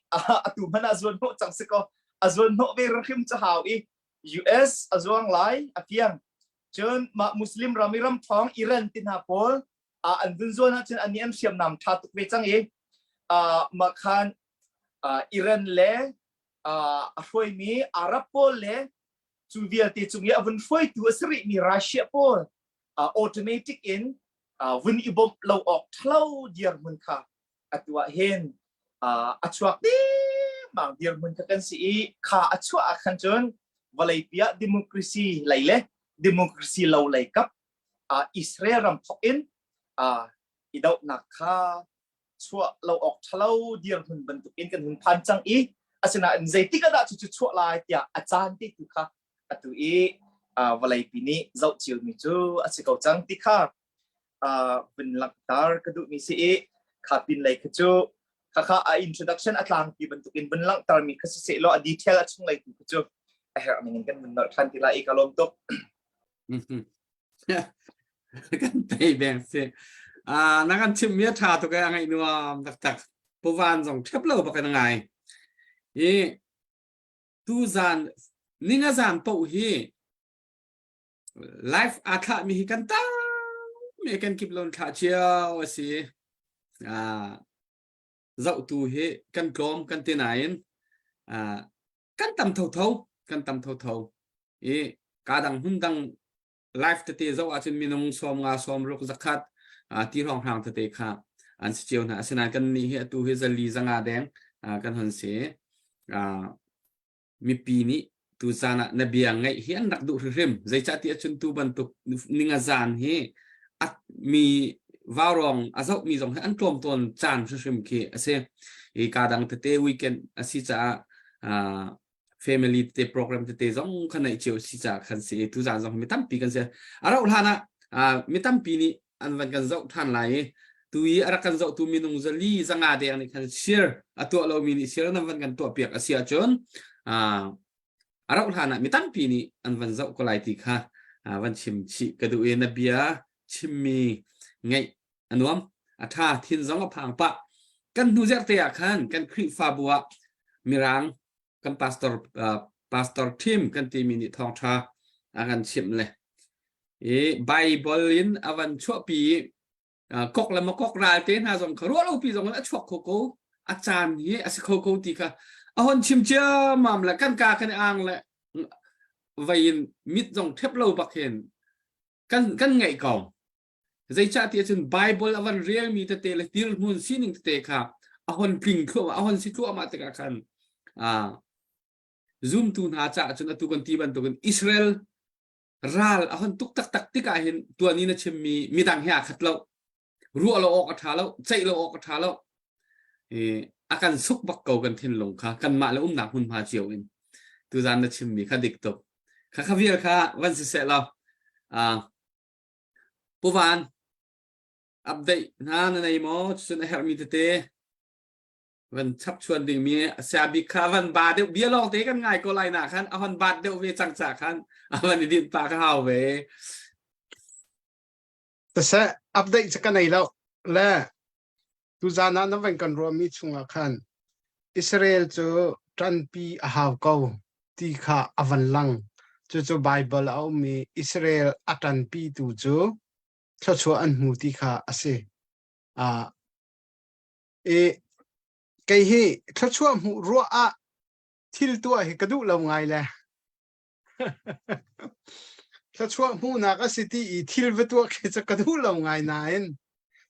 atu hmanh ah zuan hnawh cang si kaw a zuan hnawh ve hrim cu hau i US a zuang lai a fiang cun mah Muslim ram i ram thawng Iran ti hna pawl an vun zuan ahcun an nih an hriamnam tha tuk ve cang i mah khan Iran le a hruaimi Arab pawl le cu vialte cung i a vun hruaitu a si rihmi Russia pawl automatic in vun i bawmh lo awk ṭhalo dirhmun kha atu ah hin a chuak dengmang dirhmun kha kan si i kha a chuah ah khan cun vawleipi ah democracy lei le democracy lo lei kap Israel ram thawk in i dohnak kha chuah lo awk ṭhalo dirhmun bantuk in kan hun phan cang i asinain zeitik ah dah cucu chuah lai tiah a caan te tu kha atu i vawleipi nih zoh ciomi cu a si ko cang ti kha vun langhter ka duhmi si i kha pin lei kha cu khakha a introduction a tlangpi bantukin vun langhtermi kha si seh law a detail a chung lei tu kha cu a herh ning in kan vun nolh ṭhan ti lai i ka lawm tuk. Kan tei beng si. Na kan chimmi a ṭha tuk e a ngaih nuam taktak. Puvan zong ṭhep lo bak in a ngai. I tu zan ninga zan paoh hi Live aa thlahmi hi kan tam i kan kip lon thlah cio a si. Ah, zohtu hi kan tlawm kan ti nain ah, kan tam thotho, kan tam thotho. I ka dang hmun dang live tete zoh ahcun minung 50 60 zakhat ah, ti hrawnghrang tete kha an si cio hna. Asinain kan nih hi atu hi zali zanga deng ah, kan hon si. Ah, mipi nih tuzan ah na bia ngaih hi an rak duh hrimhrim. Zeicahtiah cun tu bantuk ninga zan hi at mi Vaurawng a zohmi zong hi an tlawm tawn caan hrimhrim khi a si. I ka dang tete weekend a si caah family tete program tete zong kha neih cio si caah khan si. Tuzaan zong mi tampi kan si. A rauh hlan ah mi tampi nih an van kan zoh ṭhan lai i tu i a rak kan zohtu minung zali zanga deng nih khan share a tuah lomi nih share nan van kan tuah piak a si ahcun a rauh hlan ah mi tampi nih an van zoh ko lai ti kha van chim chih ka duh i na bia chimmi ngaih a nuam a ṭha thin zong a phang pah. Kan hnu zerhte ah khan kan Khrihfabu ah mirang kan pastor pastor Tim kan timi nih thawngṭha a kan chimh le i Bible in a van chuahpi i kok le makok ral te hna zong kha ruah lopi zong in a chuak kho ko a caan hi a si kho ko ti kha a hon chim ciammam le kan ka kan ang le vei in mit zong ṭhep lo bak hin kan kan ngaih ko. Zeicahtiah cun Bible a van relmi tete le dirhmun sining tete kha a hon tling thluahmah a hon si thluahmah tikah khan zumtu hna caah cun atu kan ti bantukin Israel ral a hon tuk taktak tikah hin tuan in a chimmi midang he aa khat lo. Ruah lo awk a ṭha lo, ceih lo awk a ṭha lo. A kan suk bak ko kan thinlung kha kanmah le umnak hmunhma cio in. Tuzan na chimmi kha dik tuk. Kha kha vial kha van siseh law Pu Van, update hna na nei maw? Cun a herhmi tete van chapchuan dingmi sia bik kha van ba deuh bia lawng te kan ngai ko lai na khan a hon bat deuh ve cang ca khan a van i din pa ka hau ve. Siseh, update cu ka nei lo. Le tuzan ah na van kan ruahmi chungah khan Israel cu ṭanpi a hau ko ti kha a van lang. Cucu Baibal a um i Israel a ṭanpitu cu thluachuah an hmu ti kha a si. Uh, i kei hi thluachuah hmuh ruah ah thil tuah hi ka duh lo ngai le. Thluachuah hmuhnak a si ti i thil va tuah khi cu ka duh lo ngai nain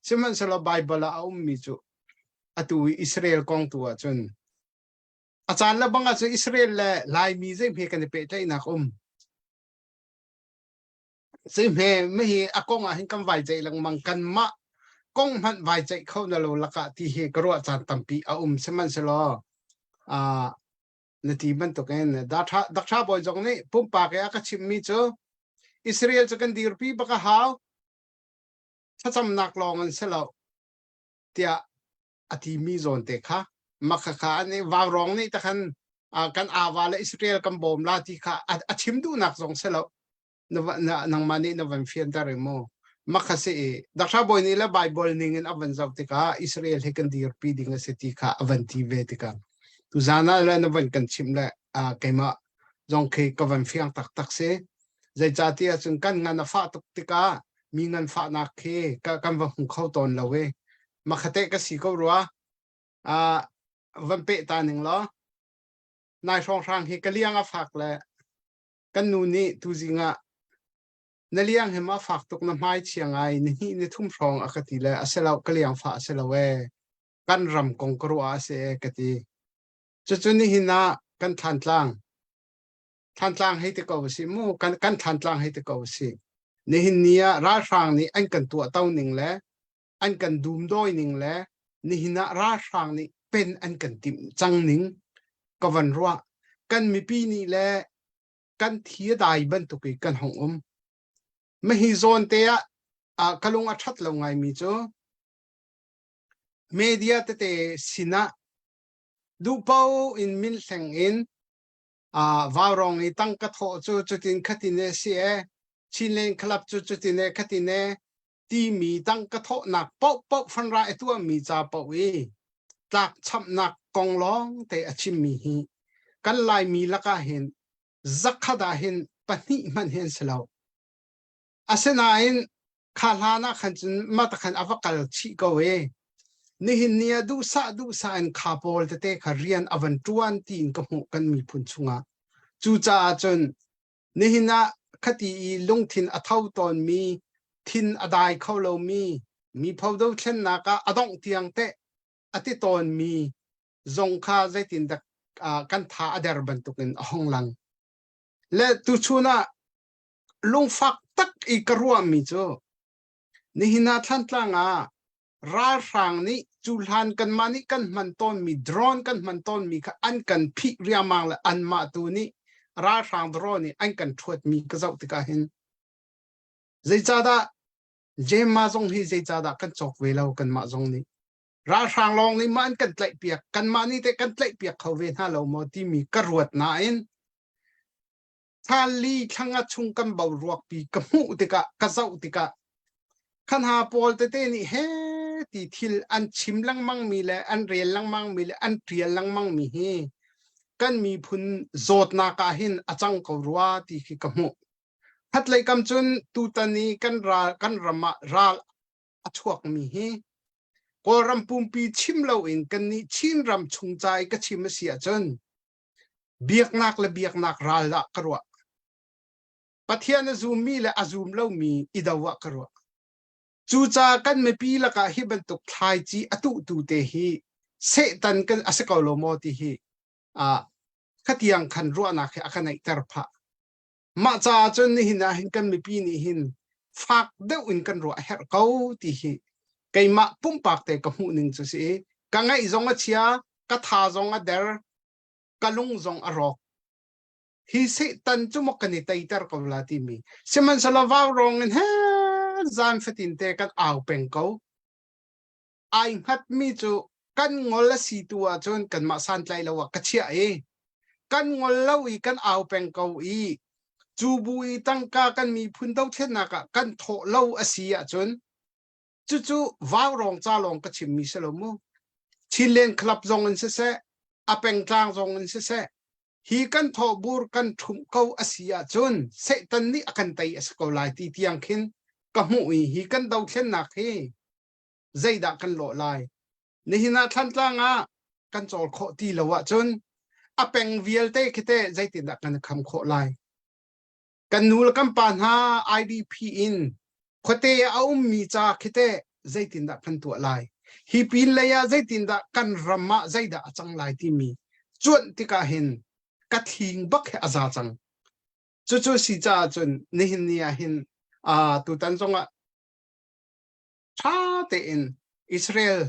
sihmanhsehlaw Baibal ah a ummi cu atu i Israel kong tu ah cun a caan le bang ah cun Israel le Laimi zeihme kan i pehtlaihnak um zeihme mihi a kong ah hin kan vai ceih lengmang kanmah kong hmanh vai ceih kho na lo lakah ti hi ka ruah caan tampi a um sihmanhsehlaw na ti bantukin Dakṭha bawi zong nih pumpak i a ka chimhmi cu Israel cu kan dirpi bak a hau thlacamnak lawng an si lo tiah a timi zawn te kha makhakha an i vaurawng nih takhan kan ava le Israel kan bawm la ti kha a chim duhnak zong si lo nangmah nih na van fianter i mu makha si i Dakṭha bawi nih le Bible ning in a van zoh tikah Israel hi kan dirpi ding a si ti kha a van ti ve tikah tuzan ah le na van kan chimh le keimah zong khi ka van fiang taktak si. Zeicahtiah cun kan ngan a fah tuk tikah mi ngan fahnak khi kan va hmu kho tawn lo i makhate ka si ko rua. Van peh ta ning law nai hrawnghrang hi ka liang a fak le Kan nu nih tuzing ah na liang hi ma fak tuk na hmai chia ngai ni hnih ni thum hrawng a ka ti le a si lo ka liang fah a si lo ee kan ram kong ka ruah a si ee ka ti. Cucu nihin ah kan Thlantlang Thlantlang hei ti ko si mu kan kan Thlantlang hei ti ko si. Nihin ni ah ralhrang nih an kan tuah to ning le an kan dum dawi ning le nihin ah ralhrang nih pen an kan timh cang ning ka van ruah. Kan mipi nih le kan thi a dai bantuk i kan hong um. Mahi zawn te ah ka lung a ṭhat lo ngaimi cu media tete sinah duhpo in min hleng in vaurawng i tangka thawh cu cutin khatin e si e Chinland Club cu cutin e khatin e timi tangka thawhnak paohpaoh fanra i tuahmi ca paoh i tlakchamhnak kong lawng te a chimmi hi kan Laimi lakah hin zakhat ah hin pahnih hmanh hi an si lo. Asinain kha hlan ah khan cun mah khan a va kal chih ko i nihin ni ah duhsah duhsah in kha pawl tete kha rian a van ṭuan tiin ka hmuh kan miphun chungah. Cucaah cun Nihin ah khati i lungthin a tho tawnmi, thin a dai kho lomi, mi pho dothlennak ah a dongh tiang teh a ti tawnmi zong kha zeitindah kan tha a der bantukin a hung lang. Le tuchun ah lungfak tak i ka ruahmi cu Nihin ah Thlantlang ah ralhrang nih cu hlan kanmah nih kan hman tawnmi drone kan hman tawnmi kha an kan phih riangmang le anmah tu nih ralhrang drone nih an kan ṭhuatmi ka zoh tikah hin zeicahdah Jemma zong hi zeicahdah kan cawk ve lo kanmah zong nih ralhrang lawng nih mah an kan tlaihpiak kanmah nih teh kan tlaihpiak kho ve hna lo maw timi ka ruat nain thla li thla nga chung kan boruak pi ka hmuh tikah ka zoh tikah khan ha pawl tete nih he ti thil an chim lengmang mi le an rel lengmang mi le an ṭial lengmang mi hi kan miphun zawtnak ah hin a cang ko rua ti khi ka hmuh. Khatlei kam cun tutan i kan ral kan ram ah ral a chuak mi hi Kawlram pumpi chim loin kannih Chin ram chung ca i ka chim a si ahcun biaknak le biaknak ral ah ka ruah. Pathian a zummi le a zum lomi i do ah ka ruah. Cucaah kan mipi lakah hi bantuk thlaici a tuhtu te hi Satan kan a si ko lo maw ti hi ah khatiang khan ruahnak hi a ka neihter phah. Mah caah cun nihin ah hin kan mipi nih hin fak deuh in kan ruah a herh ko ti hi keimah pumpak te ka hmuh ning cu si i ka ngaih zong a chia, ka tha zong a der, ka lung zong a rawk. Hi Satan cu maw kan i teiter ko la timi. Sihmanhsehlaw vaurawng in he zan fatin te kan au peng ko. Ai hngatmi cu kan ngol a si tu ahcun kanmah santlai lo ah ka chiah i kan ngol lo i kan au peng ko i cu bu i tangka kan miphun dothlennak ah kan thawh lo a si ahcun cucu vaurawng ca lawng ka chimmi si lo mu Chinland Club zong in siseh a pengtlang zong in siseh hi kan thawhbur kan ṭhumh ko a si ahcun Satan nih a kan tei a si ko lai ti tiang khin ka hmuh i hi kan dothlennak hi zeidah kan lawh lai nihin ah Thlantlang ah kan cawl khawh ti lo ahcun a peng vialte khi teh zeitindah kan kham khawh lai kan nu le kan pa hna IDP in khuate a ummi ca khi teh zeitindah kan tuah lai hi pin lei ah zeitindah kan ram ah zeidah a cang lai timi cuanh tikah hin ka thling bak he a za cang cucu si caah cun nihin ni ah hin tutan zongah ṭha tein Israel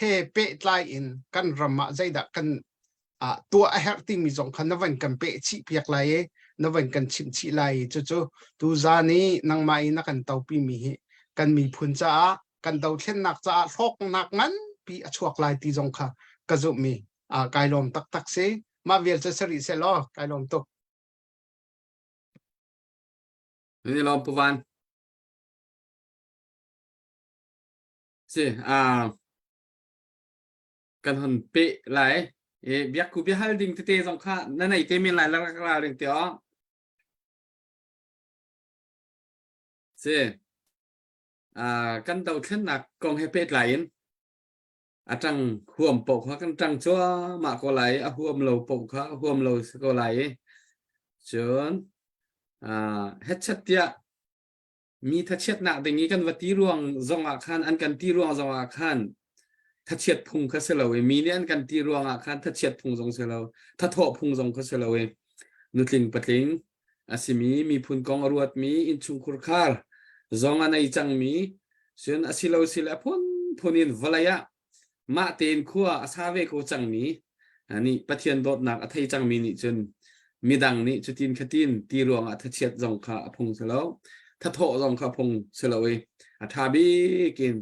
he pehtlai in kan ram ah zeidah kan tuah a herh timi zong kha na van kan peh chih piak lai i na van kan chimh chih lai i cucu tuzaan i nangmah i na kan topi mi hi kan miphun caah kan dothlennak caah hlawknak nganpi a chuak lai ti zong kha ka zumh mi kai lawm taktak si mah vial cu sari seh law kai lawm tuk Ni lawm Pu Van. Si, ah kan hon peh lai. E, biakku biahal ding tete zong kha na nei te men lai la rak ra ring te o. Si, ah kan dothlennak kong he pehtlai in a ṭang huam paoh kha kan ṭang cuahmah ko lai a huam lo paoh kha a huam lo si ko lai i cun ah hetchet tiah mi thachiatnak ding i kan va ti ruang zongah khan an kan ti ruang zongah khan thachiat phung kha si lo i mi nih an kan ti ruangah khan thachiat phung zong si lo thathawh phung zong kha si lo i nutling patling a simi miphun kong a ruatmi innchungkhur khar zong a nei cangmi cun a si lo si le a phunphun in vawlei ah mah tein khua a sa ve ko cangmi nih Pathian dawtnak a thei cangmi nih cun midang nih cutin khatin ti ruangah thachiat zong kha a phung si lo thathawh zong kha phung si lo i a ṭha bik in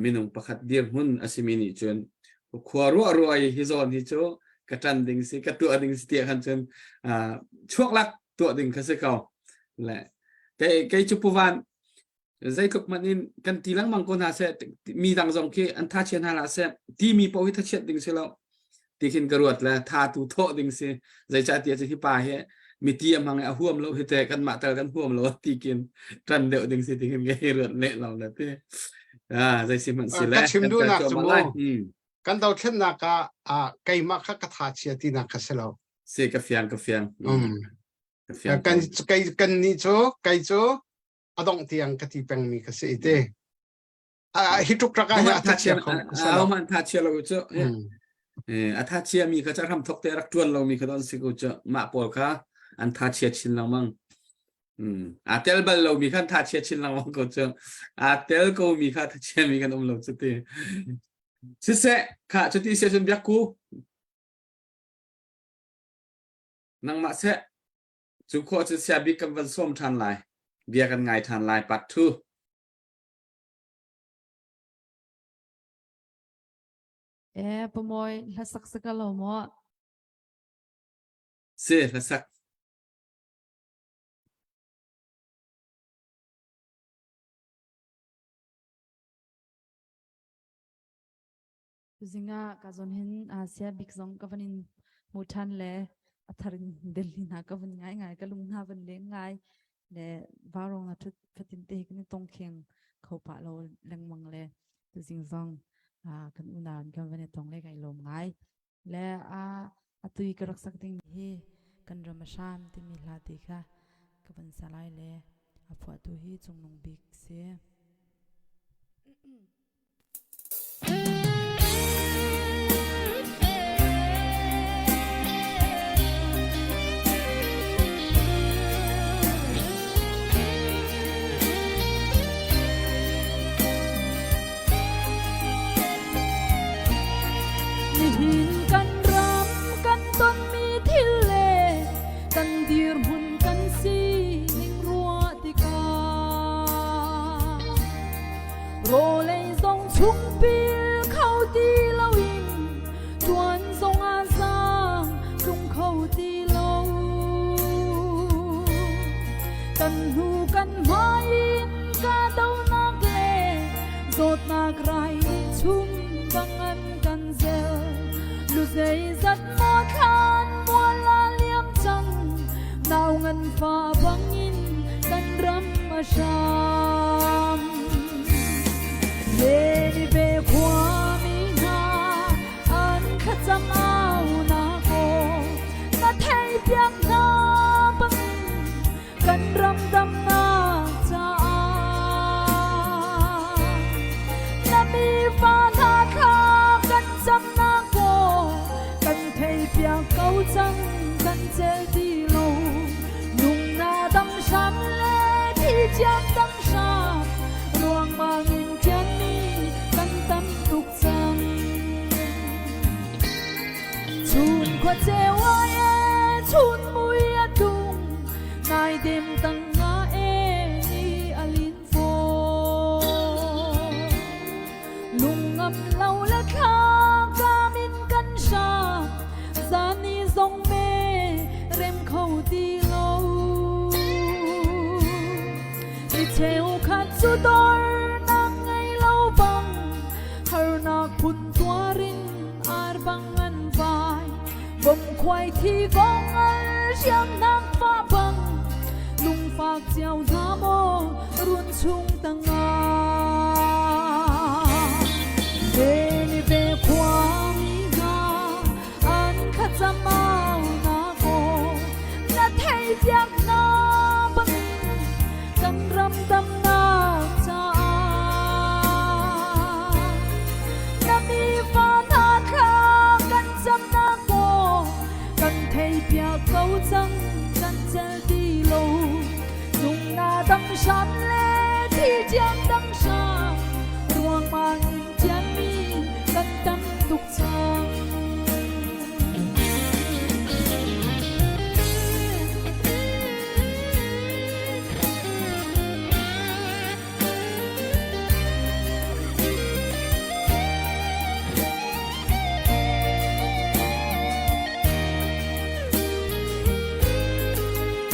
minung pakhat dirhmun a simi nih cun khua ruah ruah i hi zawn hi cu ka ṭan ding si ka tuah ding si tiah khan cun chuak lak tuah ding kha si ko le kei kei cu puvan zeitluk hmanh in kan ti lengmang ko hna seh mi dang zong khi an tha chia hna hlah seh timi paoh hi thachiat ding si lo ti khin ka ruat le tha tu thawh ding si zeicahtiah cu hi pa hi miti a hmang i a huam lo hi te kan mah tal kan huam lo ti kin ṭan deuh ding si ti khin ka hi ruat leh lo le ti ah zei si hmanh si le ka chim kan kal duhnak cu cuahmah mu lai hmm. kan dothlennak ah ah keimah kha ka tha chia tinak kha si lo si ka fiang ka fiang um ka fiang kan kei kan ni cu kei cu a dongh tiang ka ti pengmi ka si te hi tuk rak ah a tha chia kho a man tha chia lo cu a tha chia mi kha cha ram thok te rak tuan lo mi kha don si ko chu mah pawl kha an tha chia chin lengmang. Aa tel bal lomi khan tha chia chin lengmang ko cu. Aa tel ko mi kha tha chia mi kan um lo cuti. Siseh, kha cuti sia cun biak ku. Nangmah seh, cu khawh cu sia bik kan van sawm ṭhan lai. Bia kan ngai ṭhan lai part 2. Eh, pamoy, hlasak sakalo mo. Si, hlasak. Tuzing ah ka zawn hin sia bik zong ka van in hmu ṭhan le a thar in Delhi hna ka van ngai ngai ka lung hna van leng ngai le varong na ṭhut fatin te hi kan i tong kheng kho pah lo lengmang le tuzing zong kan unau in kan van i tong le kai lawm ngai. Le a atu i ka rak sak ding hi kan ram a hram timi hla te kha ka van sa lai le a phuahtu hi Cungnung Bik si. Nihin kan ram kan tonmi thil le kan dirhmun kan sining ruah tikah rawlei zong chungpil kho ti loin tuan zong ah zaang tlung kho ti lo. Kan hnu kan hmai in ka donak le zawtnak rai nih chung bang an kan zel. Lu zeizat maw thlan mual a liam cang, nau ngan fa bangin kan ram a hram. Ve ve khuami hna an thlacam au na aw na thei piak hna bangin kan ram damnak caah na mi fa hna thla kan camnak aw kan thei piak ko cang kan cel ti lo nung na dam hram le thi ciam dam hram ruangmang in ṭianmi kan tam tuk cang. Chun khua ceu ai e, chun mui a tlung, nai dem tang nga e ni a lin fawn. Lungngam lo le thla kam in kan hram, zan ni zong me rem kho ti lo. Mi cheukhat cu dornak ngei lo bang harnak phun tuar in ar bang an vai bom khuai thi kong al hriamnak fa bang lungfak cio hna maw run chung tangah ve ni ve khuami hna an thlacam au na aw na thei piak na bangin kan ram damnak caah na mi fa hna thla kan camnak aw kan thei piak ko cang kan cel ti lo nung na dam hram le thi tiang dam hram ruangmang in tianmi kan tam tuk cang.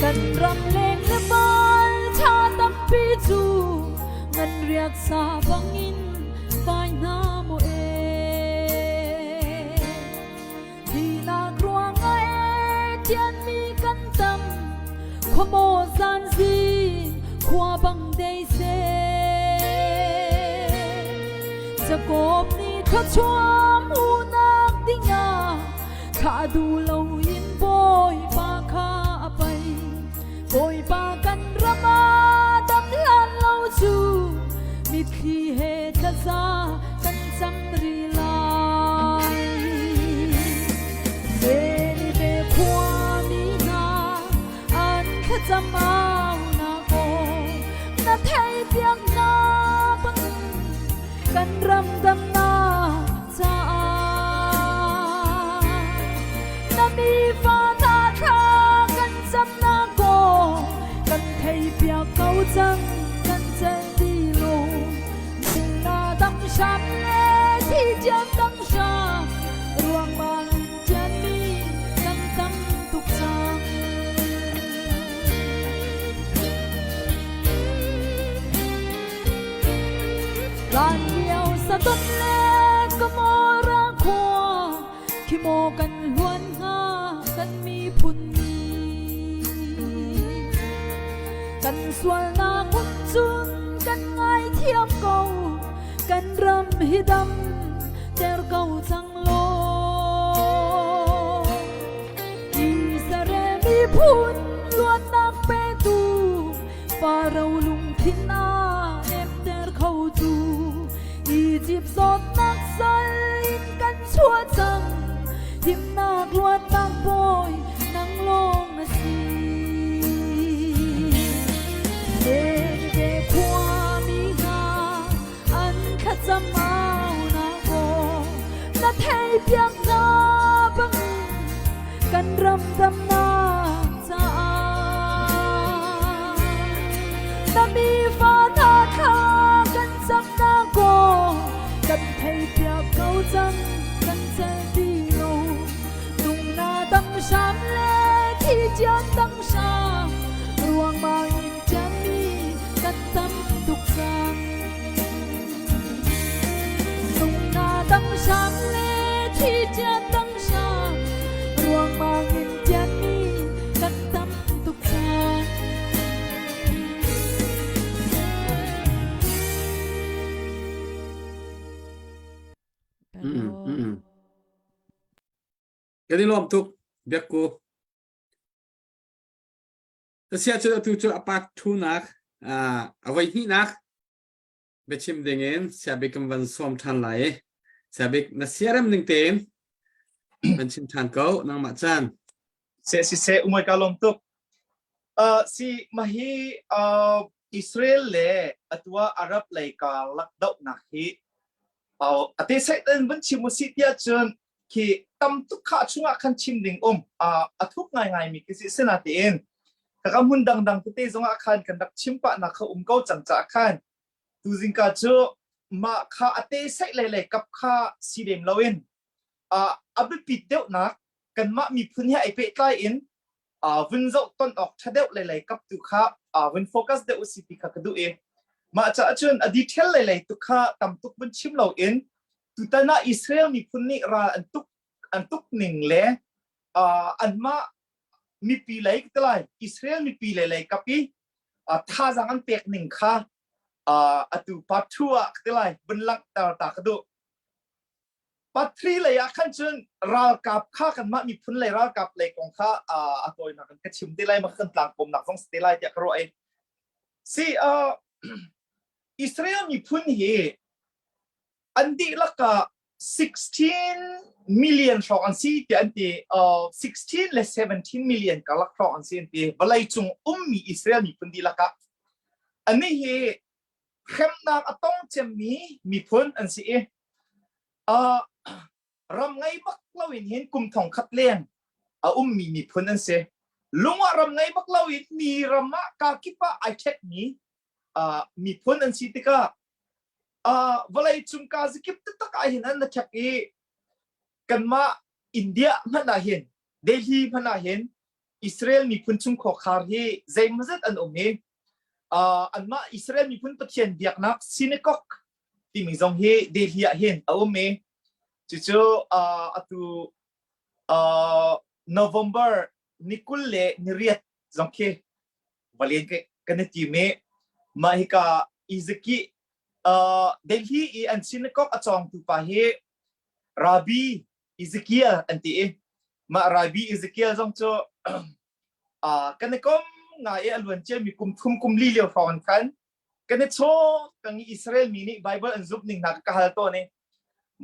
Kan ram leng le val tha tampi cu ngan riak sa bangin vai hna mu e Thihnak ruangah e tianmi kan tam khuamaw zan zing khua bang dei seh Jakob nih thluachuah hmuhnak dingah thlah duh loin Bawipa kha a pai Bawipa kan ram ah dam hlan lo cu mitthli he thlaza kan cam rih lai. Ve ni ve khuami hna an thlacam au piak hna bangin kan ram damnak caah na mi fa hna thla kan camnak aw kan thei piak ko cang kan cel ti lo na dang hram le thi tian dang hram ruang bang in tian mi kan tam tuk cang. Lan lio saton le kamora khua khi maw kan hluan hnga kan miphun ni kan sualnak hun cun kan ngaithiam ko kan ram hi dam ter ko cang law Israel miphun luatnak petu Faro lungthin a nemter khotu Egypt zawtnak sal in kan chuah cang himnak luatnak bawi nang lawng na si Ninive khuami hna an thlacam aunak aw na theipiak hna bangin kan ram damnak caah na mi fa hna thla kan camnak aw kan theipiak ko cang kan cel ti lo nung na dang hram le thi tian dang hram ruangmang in tianmi kan tam tuk cang nung na dang hram le thi tian dang hram ruangmang in tianmi kan tam tuk cang. Mm, mm. Kan i lawm tuk biakku. Sia cu atu cu a part thunak a voi hnihnak biachim dingin siabik kan van sawm ṭhan lai i siabik na siarem ning tein van chim ṭhan ko nangmah caan. Se si se umoi ka lawm tuk. Uh, si mahi uh, Israel le atua Arab lei karlak dohnak hi uh, ate sai tan van chim usi tia cun khi tam tuk kha chungah khan chim ding um uh, a thuk ngai ngai mi khi si sena tiin ka ka hmun dangdang tete zongah khan kan rak chim pah nak kha um ko cang ca khan tuzingka cu mah kha a te saih lei lei kap kha si lem loin uh, a biapit deuhnak kanmah miphun he ai pehtlai in uh, vun zoh ton awk ṭha deuh lei lei kap tu kha uh, vun focus deuh usi ti kha ka duh i mah caah cun a detail lei lei tu kha tam tuk vun chim loin tutan ah Israel miphun nih ral an tuk an tuk ning le uh, anmah mipi lei ka ti lai Israel mipi lei lei kap i uh, thazaang an pek ning kha uh, atu part 2 ah ka ti lai vun langhter ta ka duh part 3 lei ah khan cun ralkap kha kanmah miphun lei ralkap lei kong kha uh, a tawinak in ka chim te lai ma kan tlang pomnak zong si te lai tiah ka ruah i si uh, Israel miphun hi an dihlak ah 16 million hrawng an si tiah an ti. Uh, 16 le 17 million karlak hrawng an si an ti. Vawlei cung ummi Israel miphun dihlak ah anih hi hremnak a tong cemmi miphun an si i uh, ram ngei bak loin hin kum thong khat leng a ummi miphun an si. Lung ah ram ngei bak loin mi ram ah kakip ah ai ṭhekmi uh, miphun an si tikah uh, vawlei cung ka zikip taktak ah hin an na ṭhek i kanmah India hmanh ah hin Delhi hmanh ah hin Israel miphun chung khuakhar hi zeimawzat an um i uh, anmah Israel miphun Pathian biaknak synagogue timi zong hi Delhi ah hin a um i cucu uh, atu uh, November ni 20 le ni riat zong khi valen kan i tim i mah hika Izaki uh, Delhi i an synagogue a cawngtu pa hi Rabbi Ezekiel an ti i mah Rabbi Ezekiel zong cu uh, kan i kom ngai i a luan ciami kum thum kum li lio hrawng an khan kan i chaw kang i Israel mi nih Bible an zumh ning hna ka hal tawn i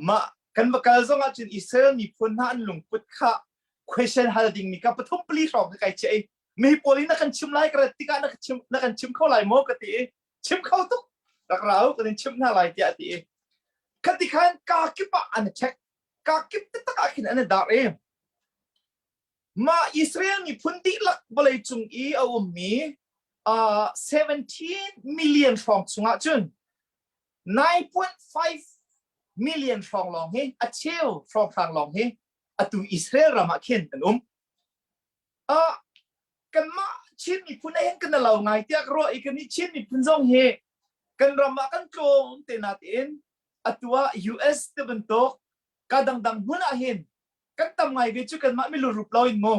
mah kan va kal zong ah cun Israel miphun hna an lungput kha question hal ding mi ka pathum pali hrawng ka kai chiah i mi pawl hi na kan chim lai ka rat tikah na ka chim na kan chim kho lai maw ka ti i. Chim kho tuk. Rak ra u kan in chimh hna lai tiah a ti i khati khan kaa kip ah an i check. Kaa kip taktak ah khin an i dar i mah Israel miphun dihlak vawlei cung i a ummi uh, 17 million hrawng chungah cun 9.5 million hrawng lawng hi a cheu hrawnghrang lawng hi atu Israel ram ah khin an um. Uh, kanmah Chin miphun hin kan lo ngai tiah ka ruah i kan Chin miphun zong hi kan ram ah kan tlawm te na tiin atu ah US te bantuk ka dangdang hmun ah hin kan tam ngai ve cu kanmah milu rup lo in mu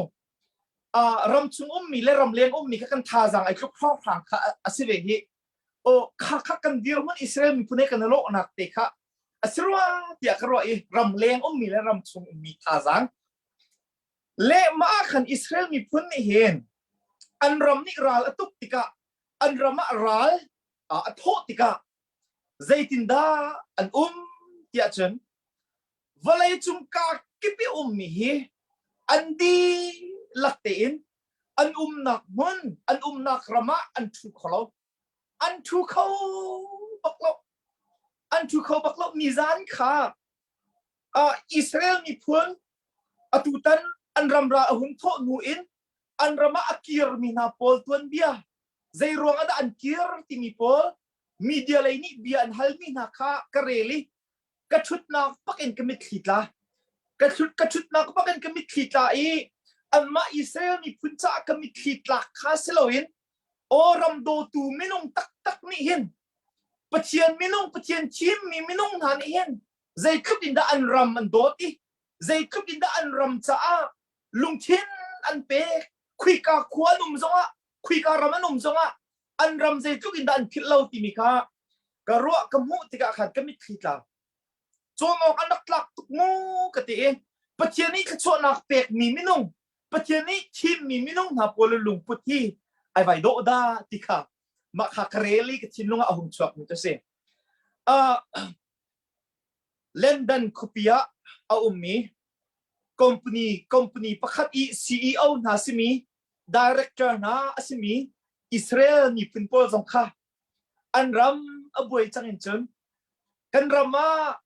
uh, ram chung ummi le ram leng ummi kha kan thazaang ai tluk hrawnghrang kha a si ve hi o kha kha kan dirhmun Israel miphun he kan lawhnak te kha a si rua tiah ka ruah i ram leng ummi le ram chung ummi thazaang le mah khan Israel miphun nih hin an ram nih ral a tuk tikah an ram ah ral a thawh tikah zeitindah an um tiah cun vawlei cung ka kip i ummi hi an dihlak tein an umnak hmun an umnak ram ah an ṭhu kho lo an ṭhu kho bak lo an ṭhu kho bak lo nizan kha uh, Israel miphun atutan an ram ra a hun thawh hnu in an ram ah a kirmi hna pawl tuanbia zei ruang ah dah an kir timi pawl media lei nih bia an halmi hna kha ka rel i ka ṭhutnak bak in ka mitthli tla ka ṭhut ka ṭhutnak bak in ka mitthli tla i anmah Israel miphun caah ka mitthli tlak kha si loin aw ram dawtu minung taktak nih hin Pathian minung Pathian thimmi minung hna nih hin zeitluk in dah an ram an dawt i zeitluk in dah an ram caah lungthin an pek khuika khua an um zongah khuika ram an um zongah an ram zeitluk in dah an philh lo timi kha ka ruah ka hmuh tikah khan ka mitthli tla cawn awk an rak tlak tuk mu ka ti i Pathian nih thluachuahnak pekmi minung Pathian nih thimmi minung hna pawl lungput hi ai vai dawh dah ti kha mah kha ka rel i ka thinlung ah a hung chuak mi cu si. Uh, London khuapi ah a ummi company company pakhat i CEO hna simi director hna a simi Israel miphun pawl zong kha an ram a buai cang in cun kan ram ah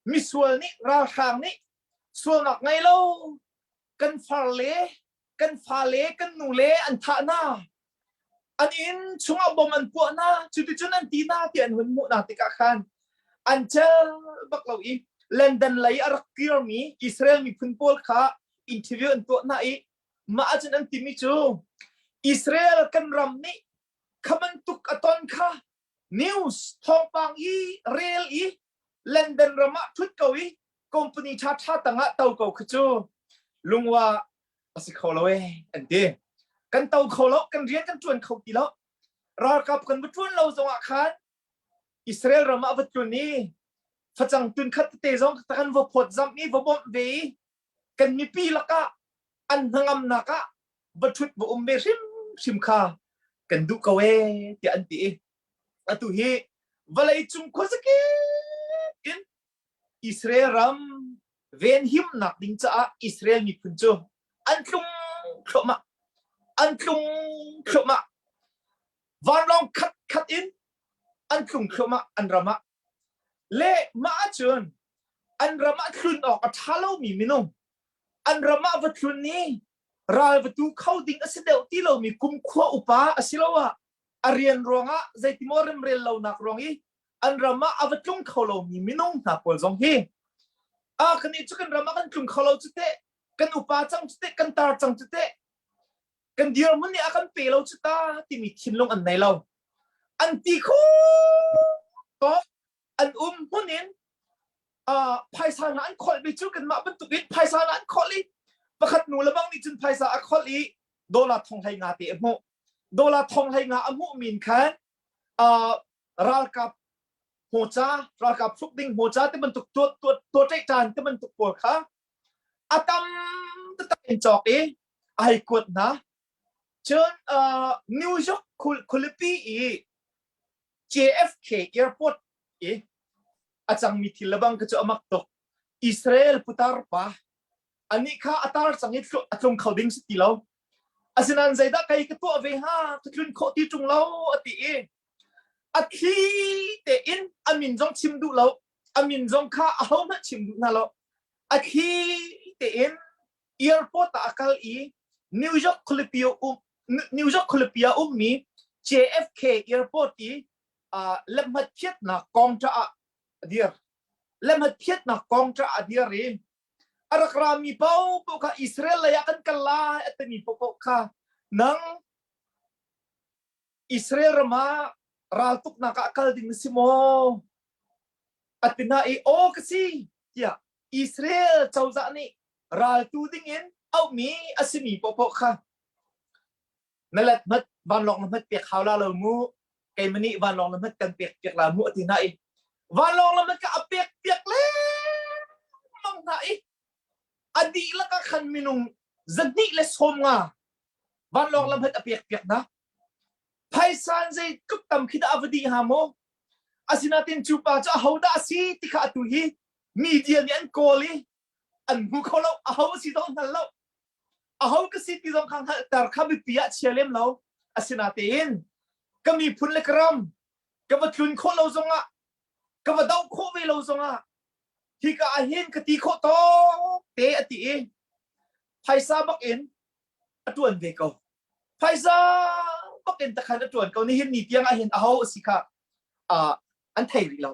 misual nih ralhrang nih sualnak ngei lo kan far le kan fale kan nu le an thah hna an inn chungah bom an puah hna cuticun an ti hna ti an hun hmuh hna tikah khan an cel bak lo i London lei a rak kirmi Israel miphun pawl kha interview an tuah hna i mah ahcun an timi cu Israel kan ram nih kha bantuk a ton kha news thawngpang i rel i London ram ah thut ko i company ṭha ṭha tangah to ko khi cu lungwa a si kho lo ee an ti kan to kho lo kan rian kan ṭuan kho ti lo ralkap kan va ṭuan lo zongah khan Israel ram ah va tlun i facang tun khat tete zong kan va phawt zamh i va bawmh ve i kan mipi lakah an hnangamnak ah va ṭhut va um ve hrimhrim kha kan duh ko ee tiah an ti i atu hi vawlei cung khuazakip in Israel ram venhimnak ding caah Israel miphun cu an tlung thluahmah an tlung thluahmah vanlawng khat khat in an tlung thluahmah an ram ah le mah ahcun an ram ah tlun awk a ṭha lomi minung an ram ah va tlun i ral va tu kho ding a si deuh ti lomi kumkhua upa asiloah a rian ruangah zeitimaw remrel lonak ruang i an ram ah a va tlung kho lomi minung hna pawl zong hi a kan cu kan ram ah kan tlung kho lo cu teh kan upa cang cu teh kan tar cang cu teh kan dirhmun nih a kan pe lo cu ta timi thinlung an nei lo an ti kho tawk an um hmun in uh, phaisa hna an kholh mi cu kanmah bantuk in phaisa hna an kholh i pakhat nu le bang nih cun phaisa a kholh i dollar thong hlei nga te a hmuh dollar thong hlei nga a hmuh min khan uh, ralkap hmoca ralkap hruk ding hmoca te bantuk tuat tuat tuat tan te bantuk pawl kha a tam taktak in cawk i a hei kuat hna cun uh, New York khualipi i JFK airport i a cangmi thil le bang ka cu amak tuk Israel putar pa anih kha a tar cang i a tlung kho ding si ti lo asinain zeidah kei ka tuah ve hnga ka tlun khawh ti ṭung lo a ti i. A thli tein a min zong chim duh lo, a min zong kha ahohmanh chim duh hna lo. A thli tein airport ah a kal i New York khualipi um New York khualipi ah ummi JFK airport i uh, lehmat phiatnak kongṭa ah a dir. Lehmat phiatnak kongṭa ah a dir i a rak rami paohpaoh kha Israel lei ah kan kal lai a timi paohpaoh kha nang Israel ram ah raltuknak ah kal ding na si maw? A ti hna i aw ka si tiah Israel cozah nih raltu ding in auhmi a simi paohpaoh kha na let hmat vanlawng na hmat pek hau la lo mu keimah nih vanlawng na hmat kan pek piak la mu a ti hna i vanlawng na hmat ka a pek piak lengmang hna i a dihlak ah khan minung 250 vanlawng lam hat a pek piak hna phaisan zei tluk tam khi dah a va dih hnga maw asinain cu pa cu ahodah a si ti kha atu hi media nih an kawl i an hmu kho lo aho a si zong hngal lo aho ka si ti zong kha hngalhter kha mipi ah chia lem lo asinatein ka miphun le ka ram ka va tlun khawh lo zongah ka va doh khawh ve lo zongah hika ah hin ka ti khawh tawk te a ti i phaisa bak in a tuan ve ko phaisa bak in takhan a tuan ko nihin ni tiang ah hin aho a si kha uh, an thei rih lo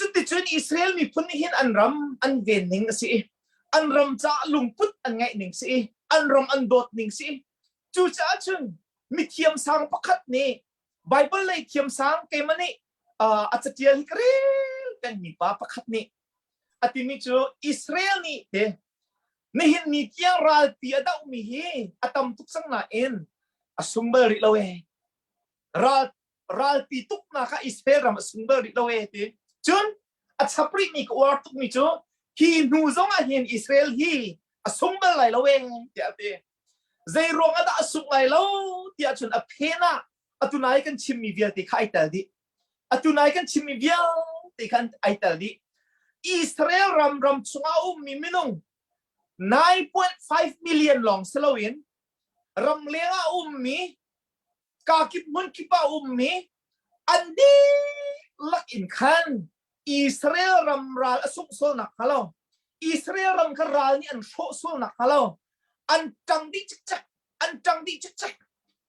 cuticun Israel miphun nih hin an ram an ven ning a si i an ram caah lungput an ngeih ning si i an ram an dawt ning si i cucaah cun mithiam sang pakhat nih Bible lei thiam sang keimah nih uh, a catial hi ka rel pengmi pa pakhat nih a timi cu Israel nih te nihin ni tiang ralpi a dohmi hi a tam tuk cang nain a sung bal rih lo ee ral ralpi tuknak ah Israel ram a sung bal rih lo ee ti cun a chap rihmi ka uar tukmi cu hi hnu zong ah hin Israel hi a sung bal lai lo ee tiah a ti zei ruang ah dah a sung lai lo tiah cun a phen ah atu nai kan chimmi vialte kha ai tel dih atu nai kan chimmi vialte khan ai tel dih Israel ram ram chungah a ummi minung 9.5 million lawng si loin ram leng ah a ummi kakip hmun kip ah a ummi an dihlak in khan Israel ram ral a sungh sualnak hnga lo Israel ram kha ral nih an hrawh sualnak hnga lo an ṭang dih cikcek an ṭang dih cikcek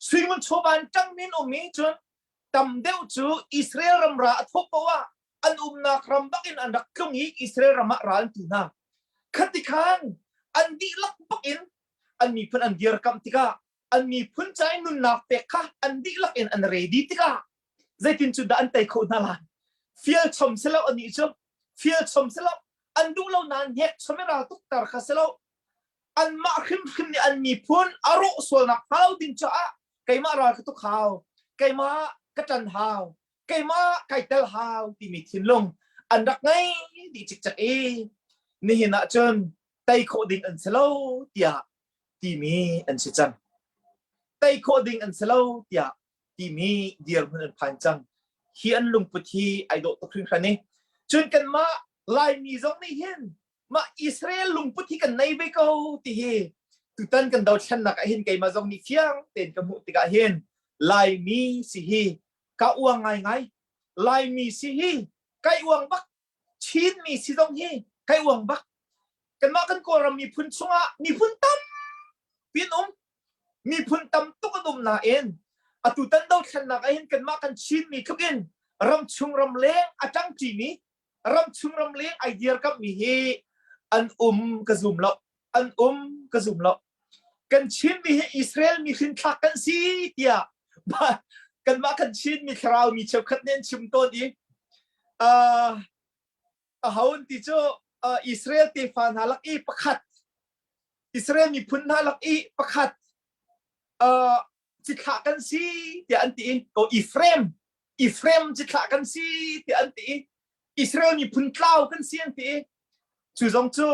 suingun chawva an ṭang min um i cun tam deuh cu Israel ram ra a thawh poah ah an umnak ram bak in an rak tlung i Israel ram ah ral an tu hna. Khati khan an dihlak bak in an miphun an dirkamh tikah an miphun ca i nunnak pek kha an dihlak in an ready tikah zeitin cu dah an tei khawh hna lai? Fial chom si lo anih cu fial chom si lo an duh lo nain hnek chom i ral tukter kha si lo anmah hrimhrim nih an miphun a rawh sualnak hnga lo ding caah keimah ral ka tuk hau keimah ka ṭan hau keimah kai tel hau timi thinlung an rak ngei dih cikcek i nihin ah cun tei khawh ding an si lo tiah timi an si cang tei khawh ding an si lo tiah timi dirhmun an phan cang hi an lungput hi ai dawh tuk hringhran i cun kanmah Laimi zong nih hin mah Israel lungput hi kan nei ve ko ti hi tutan kan dothlennak ah hin keimah zong nih fiang tein ka hmuh tikah hin Laimi si hi ka uang ngaingai Laimi si hi kai uang bak Chinmi si zong hi kai uang bak kanmah kan Kawlram miphun chungah miphun tampi an um miphun tam tuk an um nain atu tan dothlennak ah hin kanmah kan Chinmi tluk in ramchung ramleng a ṭangṭimi ramchung ramleng ai dirkamhmi hi an um ka zum lo an um ka zum lo kan Chinmi hi Israel mi hrinthlak kan si tiah kanmah kan Chinmi thlarau mi cheukhat nih an chim tawn i uh, aho ti cu uh, Israel tefa hna lak i pakhat Israel miphun hna lak i pakhat uh, cithlah kan si tiah an ti i ko Ephraim Ephraim cithlah kan si tiah an ti i Israel miphun tlau kan si an ti i cu zong cu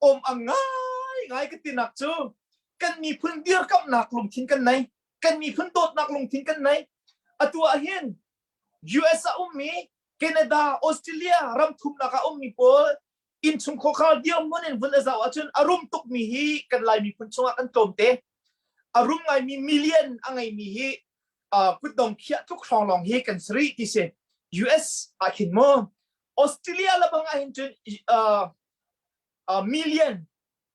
om ang ngai ngai ka tinak cu kan miphun dirkamhnak lungthin kan nei kan miphun dawtnak lungthin kan nei atu ah hin US a ummi Canada Australia ram thumnak ah ummi pawl innchung khuakhar dirhmun in vun a zoh ahcun a rum tukmi hi kan Lai miphun chungah kan tlawmte. A rum ngaimi million a ngeimi hi Kutdong khiah tluk hrawng lawng hi kan si rih ti si. US ah khin mu Australia le bang ah hin cun million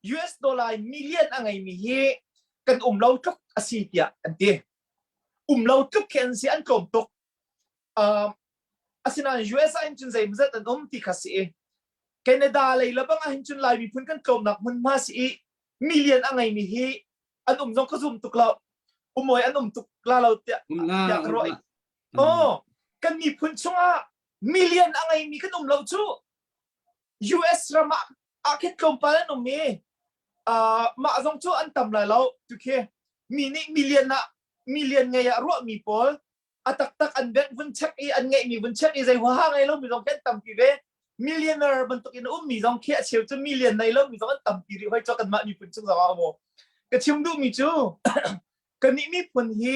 US dollar million a ngeimi hi kan um lo tluk a si tiah an ti. Um lo tluk khi an si an tlawm tuk. Asinain US ah hin cun zeimawzat an um ti kha si i Canada lei le bang ah hin cun Lai miphun kan tlawmnak hmunhma si i million a ngeimi hi an um zong ka zum tuk lo. Umawi an um tuk la lo tiah tiah ka ruah. Oh, kan miphun chungah million a ngeimi kan um lo cu. US ram ah ah khin tlawmpal an um i mah zong cu an tam lai lo tu khi mi nih million ah million ngei ah ruahmi pawl a taktak an bank vun check i an ngeihmi vun check i zei huaha ngei lomi zong khi an tampi ve millionaire bantuk in ummi zong khi a cheu cu million nei lomi zong an tampi rih hoi cu kanmah miphun chung zong ah maw ka chim duhmi cu kannih miphun hi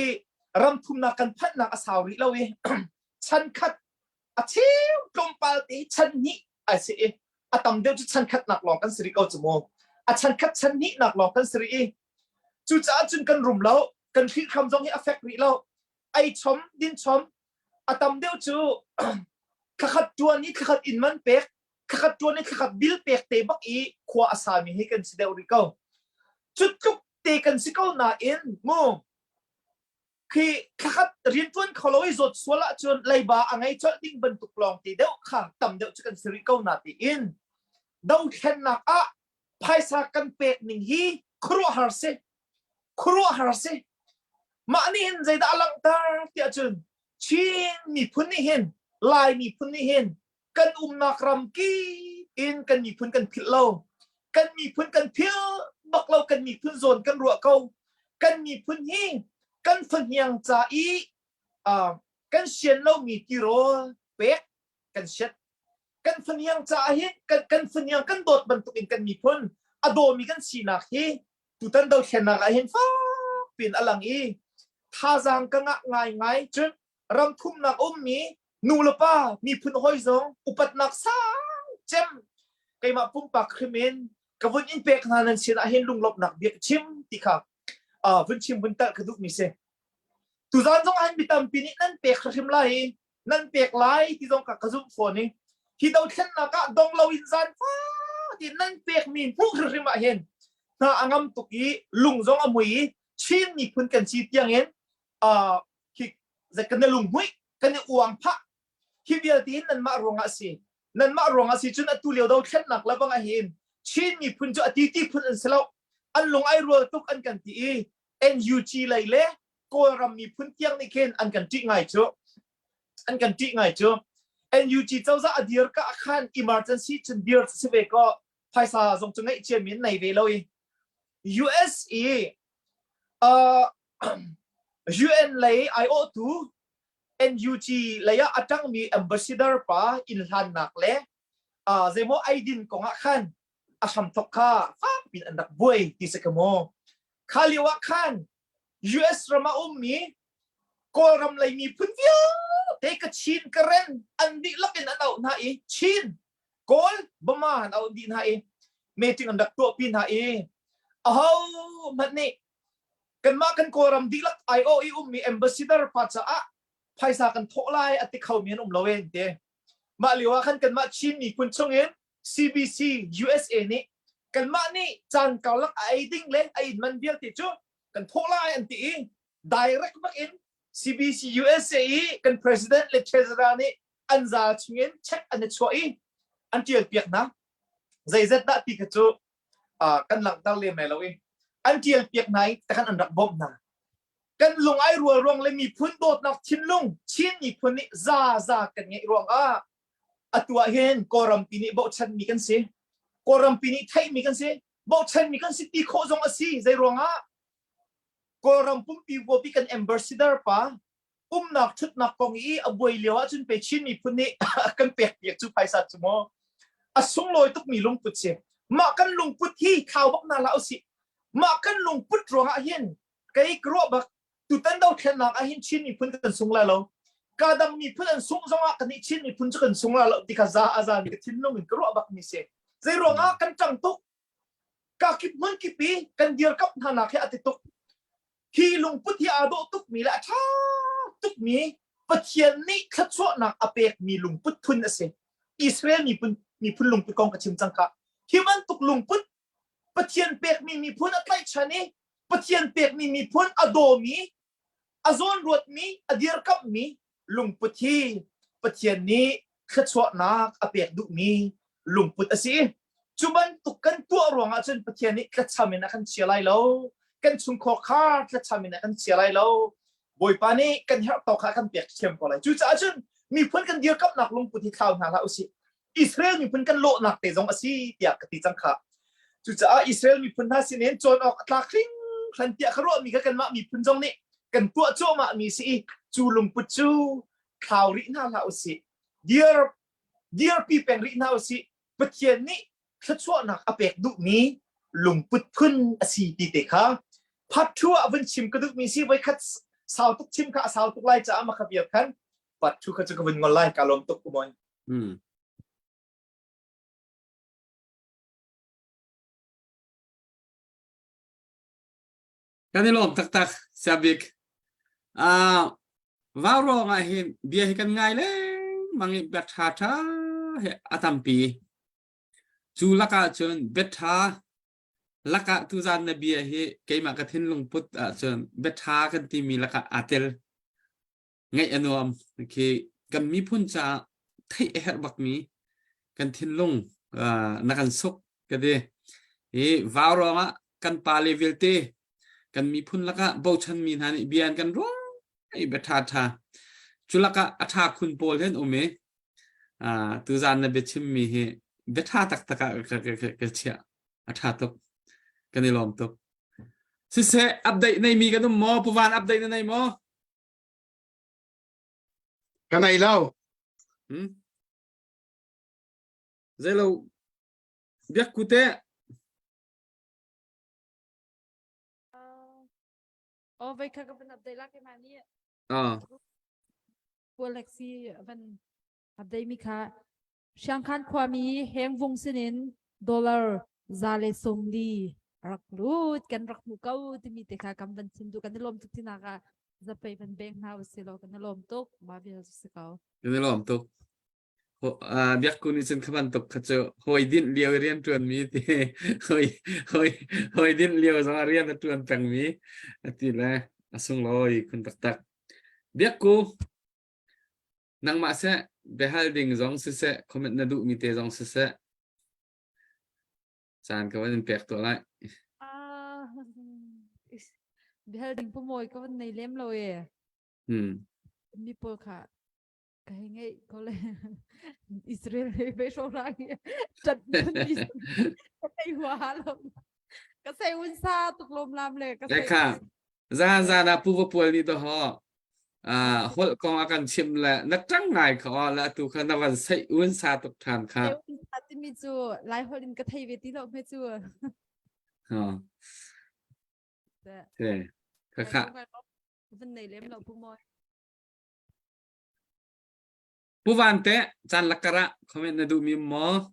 ram thumnak kan phanhnak a sau rih lo i chan khat a cheu tlawmpal te chan hnih a si i a tam deuh cu chan khatnak lawng kan si rih ko cu mu a chan khat chan hnihnak lawng kan si rih i cucaah cun kan rum lo kan hrihhram zong hi a fek rih lo ei chom din chom a tam deuh cu thlakhat tuan i thlakhat inn man pek thlakhat tuan i thlakhat bil pek te bak i khua a sami hi kan si deuh rih ko cu tluk te kan si ko nain mu khi thlakhat riantuan kho lo i zawt sual ahcun leiba a ngei colh ding bantuk lawng te deuh kha tam deuh cu kan si rih ko na tiin dothlennak ah phaisa kan pek ning hi khuaruahhar si khuaruahhar si mah nih hin zeidah a langhter tiah cun Chin miphun nih hin Lai miphun nih hin kan umnak ram kip in kan miphun kan philh lo kan miphun kan philh bak lo kan miphun zawn kan ruah ko kan miphun hi kan fahniang ca i uh, kan sian lomi tirawl pek kan siat kan fahniang caah hin kan, kan fahniang kan dawt bantuk in kan miphun a dawmi kan sinak hi tutan dothlennak ah hin fak pin a lang i thazaang ka ngah ngaingai cun ram thumnak ummi nu le pa miphun hawi zong upatnak sang cem keimah pumpak hrim in ka vun in pek hna nan sin ah hin lunglawmhnak bia ka chim ti kha uh, vun chim vun talh ka duh mi si tuzan zong ah hin mi tampi nih nan pek hrim lai i nan pek lai ti zong ka ka zumh fawn i hi dothlennak ah dong lo in zan fa ti nan pek mi hmuh hrim ah hin hna a ngam tuk i lung zong a mui i Chin miphun kan si tiang in uh, hi kan i lunghmuih kan i uang phah hi vialte hin nanmah ruangah a si nanmah ruangah si cun atu lio dothlennak le bang ahhin Chin miphun cu a titi phun an si lo an lung ai rual tuk an kan ti i NUG lei le Kawlram miphun tiang nih khin an kan ṭih ngai cu an kan ṭih ngai cu NUG cozah a dir ka khan emergency cun dir si ve ko phaisa zong cu ngeih ciami in nei ve lo i US i uh, UN lei aiawhtu NUG lei ah a ṭangmi ambassador pa inn hlannak le uh, zeimaw eidin kong ah khan a hramthok kha fak pin an rak buai ti si ka maw kha lio ah khan US ram ah ummi Kawlram lei miphun vialte ka Chin Karen an dihlak in an auh hna i Chin Kawl Burma an auh dih hna i meeting an rak tuahpi hna i aho hmanh nih kanmah kan Kawlram dihlak aiawh i ummi ambassador pa caah phaisa kan thawh lai a ti khomi an um lo en te mah lio ah khan kanmah Chin miphun chungin CBC USA nih kanmah nih caan karlak a ei ding le a inn man vialte cu kan thawh lai an ti i direct bak in CBC USA i kan president le treasurer nih an zal chungin check an i chuah i an tial piak hna zeizat dah ti kha cu kan langhter lem lai lo i an tial piak hna i takhan an rak bawmh hna kan lung ai rual ruang le miphun dawtnak thinlung Chin miphun nih za za kan ngeih ruang ah atu ah hin Kawlrampi nih bochanmi kan si Kawlrampi nih theihmi kan si bochanmi kan si ti khawh zong a si zei ruangah Kawlram pumpi huapi kan ambassador pa umnak ṭhutnak kong i a buai lio ahcun pe Chin miphun nih kan pek piak cu phaisa cu maw a sunglawi tukmi lungput si mah kan lungput hi thlau bak hna hlah usih mah kan lungput ruangah hin kei ka ruah bak tutan dothlennak ah hin Chin miphun kan sung lai lo ka dang miphun an sung zongah kan nih Chin miphun cu kan sung lai lo ti kha za a zan ka thinlung in ka ruah bak mi si zei ruangah kan ṭang tuk ka kip hmun kip i kan dirkamh hna nak hi a ti tuk. Hi lungput hi aa dawh tukmi le a ṭha tukmi Pathian nih thluachuahnak a pekmi lungput phun a si. Israel miphun miphun lungput kong ka chim cang kha. Hi bantuk lungput Pathian pekmi miphun a tlaihchan i Pathian pekmi miphun a dawmi, a zawnruatmi, a dirkamhmi lungput hi Pathian nih thluachuahnak a pek duhmi lungput a si. Cu bantuk kan tuah ruangah cun Pathian nih tlacham in a kan chia lai lo. Kan chungkhar kha tlacham in a kan chia lai lo. Bawipa nih kan herh tawk kha a kan pek thiam ko lai. Cucaah cun miphun kan dirkamhnak lungput hi thlau hna hlah usih. Israel miphun kan lawhnak te zong a si tiah ka ti cang kha. Cucaah Israel miphun hna sinin cawn awk a tlak hringhran tiah ka ruahmi kha kanmah miphun zong nih kan tuah cuahmahmi si i cu lungput cu thlau rih hna hlah usih. Dir dirpi peng rih hna usih. Pathian nih thluachuahnak a pek duhmi lungput phun a si ti te kha part 2 ah vun chim ka duhmi si voikhat sau tuk chim kha a sau tuk lai caah maka bia khan part 2 kha cu ka vun ngol lai ka lawm tuk kumoi. Hmm. Kan i lawm taktak, Siabik. Uh, vau ruang ah hin bia hi kan ngai lengmang i bia ṭha ṭha he a tampi. Cu lakah cun bia ṭha lakah tuzan na bia hi keimah ka thinlung put ahcun bia ṭha kan timi lakah aa tel. Ngaih a nuam. Khi kan miphun caah theih a herh bakmi kan thinlung uh, na kan suk ka ti. Hi vau ruangah kan pale vialte kan miphun lakah bochanmi hna nih bia an kan ruah i bia ṭha ṭha. Cu lakah a ṭha khun pawl hin um i uh, tuzan na biachimmi hi bia ṭha taktak ah ka, ka, ka, ka chiah. A ṭha tuk. Kan i lawm tuk. Siseh, update neimi kan um maw? Puvan update na nei maw? Ka nei lo. Hmm? Zeilo biak ku te Oh, vai kha ka van update la ke ma ni. Ah. Galaxy van update mi kha Siangkhan khuami Hengvung sinin dollar 140 rak lut kan rak hmu ko timi te kha kan van chim duh kan i lawm tuk tinak ah zapei van beng hna usih law kan i lawm tuk mah vial cu si ko. Kan i lawm tuk. Biak kun nih cun kha bantuk kha cu hawi dinh lio i rian ṭuanmi ti hawi hawi hawi dinh lio zongah rian a ṭuan pengmi a ti le a sunglawi khun taktak. Biak ku Nangmah seh biahal ding zong siseh, comment na duhmi te zong siseh, caan ka van in pek tuah lai. Ah, biahal ding pumawi ka van nei lem lo e. Hmm. Mi pawl kha ka hei ngeih ko le Israel hei ve hro ra hi tat ka sei hua lo ka sei un sa tuk lom lam le ka sei kha Zan zan ah Pu Va Pual nih dawhaw uh, holh kong a kan chim le na ṭang ngai kha aw le atu kha na van seih un sa tuk ṭhan kha. Timi cu Lai holh in ka thei ve ti lo hme cu. Ha. Te. Kha kha. Van nei lem lo Pu Mawi. Pu Van te caan lakar ah comment na duh mi maw?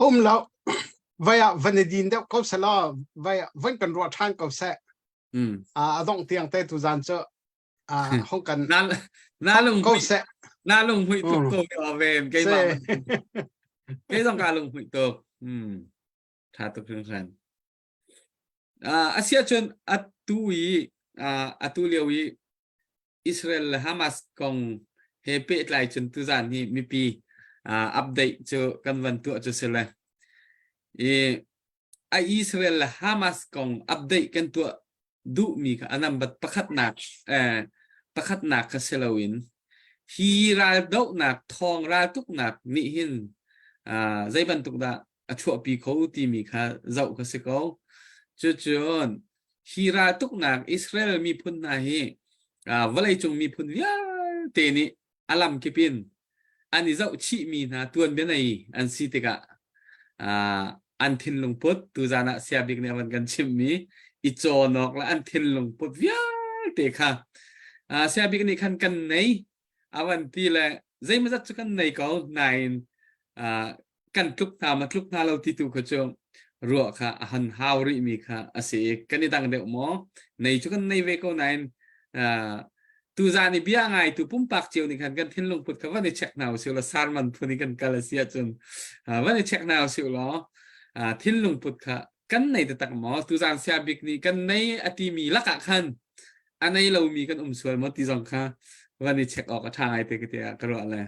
Um lo vai ah van i din deuh ko seh law vai ah van kan ruah ṭhan ko seh. Mm. A dongh tiang te tu zan cu hong kan na na lung ko seh. Na lung hui tuk ko ko ven keimah kei zong ka lung hui tuk. Mm. Tha tuk hringhran. Uh, asia cun atu i uh, atu lio i Israel le Hamas kong he pehtlai cun tuzan hi mipi uh, update cu kan van tuah cu si le i a Israel le Hamas kong update kan tuah duhmi kha a number pakhatnak eh, pakhatnak kha si loin hi raldohnak thawng raltuknak nih hin uh, zei bantuk dah a chuahpi kho timi kha zoh kha si ko. Cucun hi raltuknak Israel miphun hna hi vawleicung miphun vialte nih a lamkip in an i zohchihmi hna tuanbia nei an si tikah an thinlung put tuzan ah Sia Bik nih a van kan chimhmi i cawnawk le an thinlung put vialte kha Sia Bik nih khan kan nei a van ti le zeimawzat cu kan nei ko nain kan tluk hna ma tluk hna lo ti tu kha cu. Ruah kha a han hau rih mi kha a si i kan i dang deuh maw? Nei cu kan nei ve ko nain uh, tuzaan i bia ngai tu pumpak cio nih khan kan thinlung put kha van i check hna usih law sarman phun i kan kal a si ahcun uh, van i check hna usih law uh, thinlung put kha kan nei taktak maw? Tuzaan sia bik nih kan nei a timi lakah khan a nei lomi kan um sual maw ti zong kha van i check awk a ṭha ngai te ka tiah ka ruah le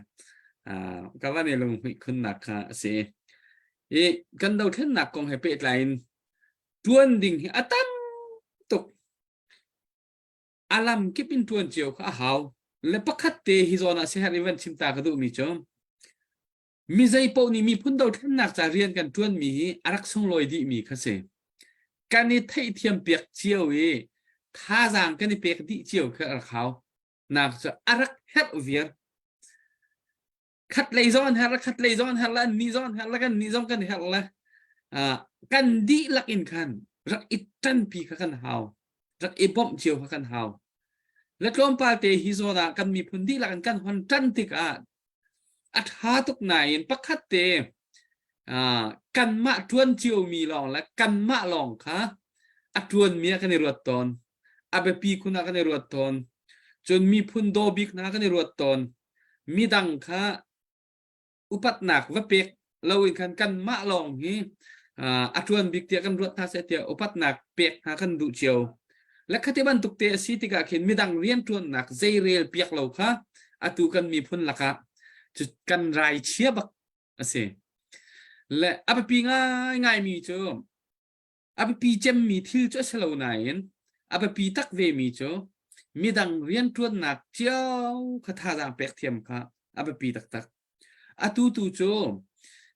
uh, ka van i lunghmuih khunnak kha a si. I kan dothlennak kong he pehtlai in ṭuan ding hi a tam tuk. A lam kip in ṭuan cio kha a hau. Le pakhat te hi zawn ah siaherh i van chim ta ka duhmi cu mi zei paoh nih miphun dothlennak ca rian kan ṭuanmi hi a rak sunglawi dihmi kha si. Kan i theihthiam piak cio i thazaang kan i pek dih cio kha a rak hau. Nak cu a rak herh viar. Khat lei zong an herh khat lei zong an herh le an nih zong an herh le kan nih zong kan herh le kan dihlak in khan rak i ṭanpi kha kan hau. Rak i bawmh cio kha kan hau. Le tlawmpal te hi zawn ah kan miphun dihlak in kan hon ṭan tikah a ṭha tuk nain pakhat te kanmah ṭuan ciomi lawng le kanmah lawng kha a ṭuanmi ah kan i ruat tawn. A biapi khun ah kan i ruat tawn. Cun miphun daw bik hna kan i ruat tawn. Midang kha upatnak va pek loin khan kanmah lawng hi a ṭuan bik tiah kan ruat hna seh tiah upatnak pek hna kan duh cio. Le khati bantuk te a si tikah khin midang rianṭuannak zeirel piak lo kha atu kan miphun lakah cu kan rai chia bak a si. Le a biapi ngaingaimi cu a biapi cemmi thil cu a si lo nain a biapi tak vemi cu midang rianṭuannak cio kha thazaang pek thiam kha a biapi taktak. Atu tu cu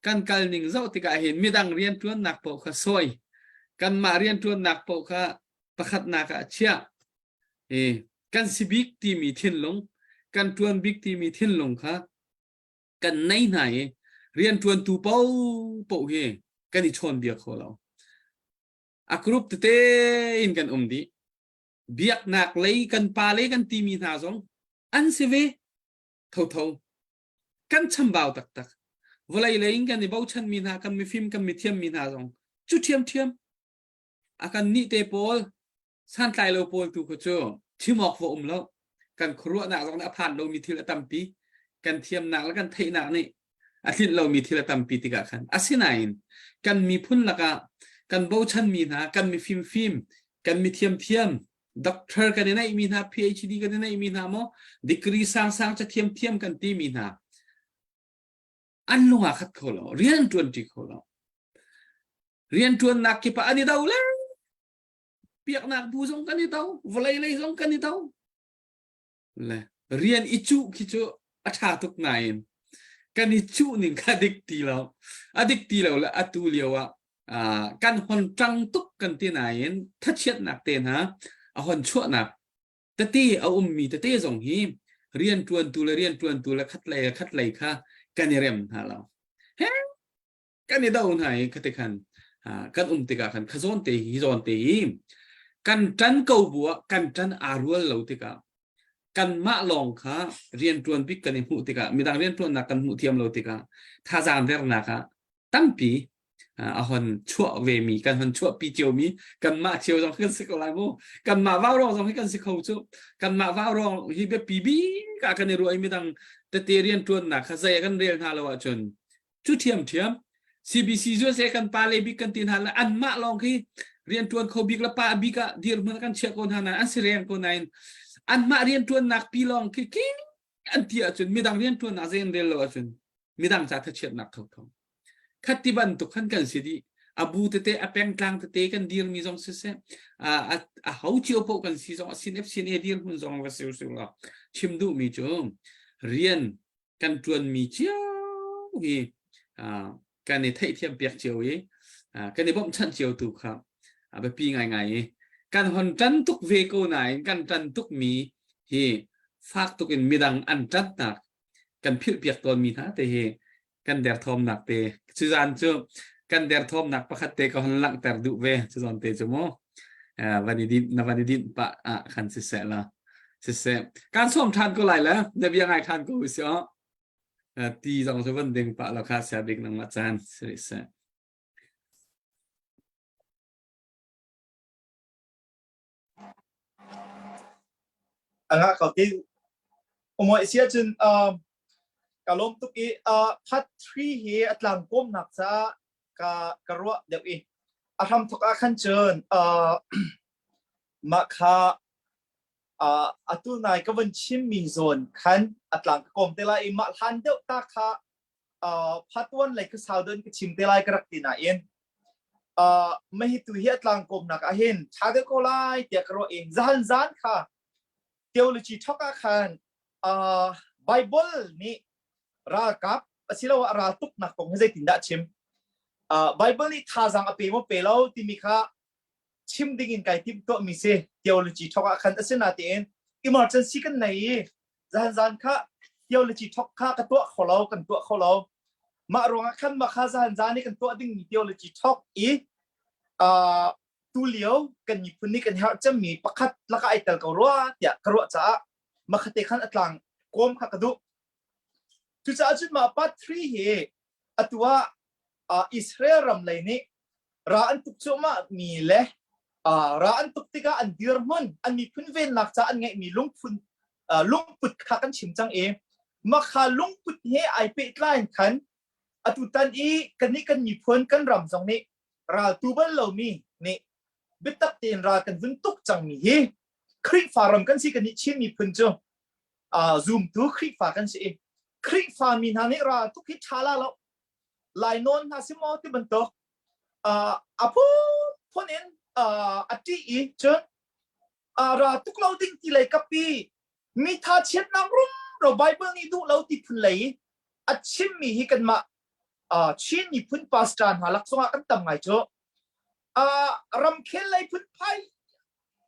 kan kal ning zoh tikah hin midang rianṭuannak paoh kha sawi, kanmah rianṭuannak paoh kha pakhatnak ah chiah. I kan si bik timi thinlung, kan ṭuan bik timi thinlung kha kan nei hna i rianṭuantu paohpaoh hi kan i chawnbia kho lo. A group tete in kan um dih. Biaknak lei kan pa lei kan timi hna zong an si ve thotho. Kan chambau taktak. Vawlei lei in kan i bochanmi hna, kan mifim, kan mithiammi hna zong cu ṭhiamṭhiam. A kan nih te pawl santlai lo pawl tu kha cu chim awk va um lo kan khuaruahnak zong nih a phan lomi thil a tampi kan thiamnak le kan theihnak nih a tlinh lomi thil a tampi tikah khan asinain kan miphun lakah kan bochanmi hna kan mifimfim kan mithiamthiam doctor kan i neihmi hna PhD kan i neihmi hna maw degree sangsang ca thiamthiam kan timi hna an lung aa khat kho lo rian ṭuanṭi kho lo rian ṭuannak kip ah an i do le biaknak bu zong kan i do vawlei lei zong kan i do le rian i cuh khi cu a ṭha tuk nain kan i cuh ning kha dik ti lo a dik ti lo le atu lio ah kan hon ṭang tuk kan ti nain thachiatnak te hna a hon chuahnak tete a ummi tete zong hi rian ṭuantu le rian ṭuantu le khat lei le khat lei kha kan i rem hna lo he kan i do hna i khate khan kan um tikah khan kha zawn te hi zawn te hi kan ṭan ko bu ah kan ṭan aa rual lo tikah kanmah lawng kha rianṭuan bik kan i hmuh tikah midang rianṭuannak kan hmuh thiam lo tikah thazaang dernak ah tampi a hon chuah ve mi kan hon chuahpi cio mi kanmah cio zong kan si ko lai mu kanmah vau rong zong hi kan si kho cu kanmah vau rong hi biapi bik ah kan i ruah i midang tete rianṭuannak kha zei ah kan rel hna lo ahcun Cu ṭhiamṭhiam CBC USA kan pa le bik kan ti hna le anmah lawng khi rianṭuan kho bik le pa bik ah dirhmun kan chiah ko hna nain an si reng ko nain anmah rianṭuannak pi lawng khi khi an ti ahcun midang rianṭuannak zei an rel lo ahcun midang ca thachiatnak thotho khat ti bantuk khan kan si dih a bu tete a pengtlang tete kan dirmi zong siseh a a ho cio paoh kan si zong a sin F sin A dirhmun zong va si usih law chim duhmi cu rian kan ṭuanmi cio hi kan i theihthiam piak cio i kan i bawmhchanh cio tu kha a biapi ngaingai i kan hon ṭan tuk ve ko nain kan ṭan tukmi hi fak tuk in midang an ṭannak kan philhpiak tawnmi hna te hi kan derthawmnak te cuzan cu kan derthawmnak pakhat te ka hon langhter duh ve cuzan te cu mu van i din na van i dinh pah ah khan siseh la Siseh, kan sawm ṭhan ko lai le na bia ngai ṭhan ko usih aw. Ti zong cu van ding pah lo kha sia bik nangmah caan si rih seh. A ngah ko ti. Umoi si ahcun uh, ka lawm tuk i uh, part 3 hi a tlangkawmnak caah ka ka ruah deuh i a hramthok ah khan cun uh, mah kha uh, atu nai ka von chimmi zawn khan a tlang ka kawm te lai i mah hlan deuh ta kha uh, part 1 lei ka sau deuh in ka chim te lai ka rak ti nain uh, mahi tu hi a tlang kawmnak ah hin tha deuh ko lai tiah ka ruah i zahan zan kha theology thok ah khan uh, Bible nih ralkap asiloah raltuknak kong hi zeitindah a chim uh, Bible nih thazaang a pe maw pe lo timi kha chim ding in kai timh tuahmi si theology thok ah khan asinatein emergency kan nei i zan zan kha theology thok kha ka tuah kho lo kan tuah kho lo mah ruangah khan mah kha zan zan i kan tuah dingmi theology thok i uh, tu lio kan miphun nih kan herh cemmi pakhat laka ai tel ko rua tiah ka ruah caah makhate khan a tlang kawm kha ka duh Cucaah cun mah part 3 hi atu ah uh, Israel ram lei nih ra an tuk cuahmah mi le uh, ra an tuk tikah an dirhmun an miphun vennak ca an ngeihmi lungphun uh, lungput kha kan chim cang i makha lungput he ai pehtlai in khan atutan i kannih kan miphun kan ram zong nih ral tu bal lomi nih biatak tein ral kan vun tuk cangmi hi Khrihfa ram kan si kannih Chin miphun cu uh, zumtu Khrihfa kan si i Khrihfa mi hna nih ral tuk hi ṭha la lo lainawn hna si maw ti bantuk uh, a phunphun in uh, a ṭih i cun uh, ra tuk lo ding ti lei kapi mi tha chiatnak rumro Bible nih duh lo ti phun lei a chimmi hi kanmah uh, Chin miphun pastor hna lak zongah kan tam ngai cu uh, ramkhel lei phunphai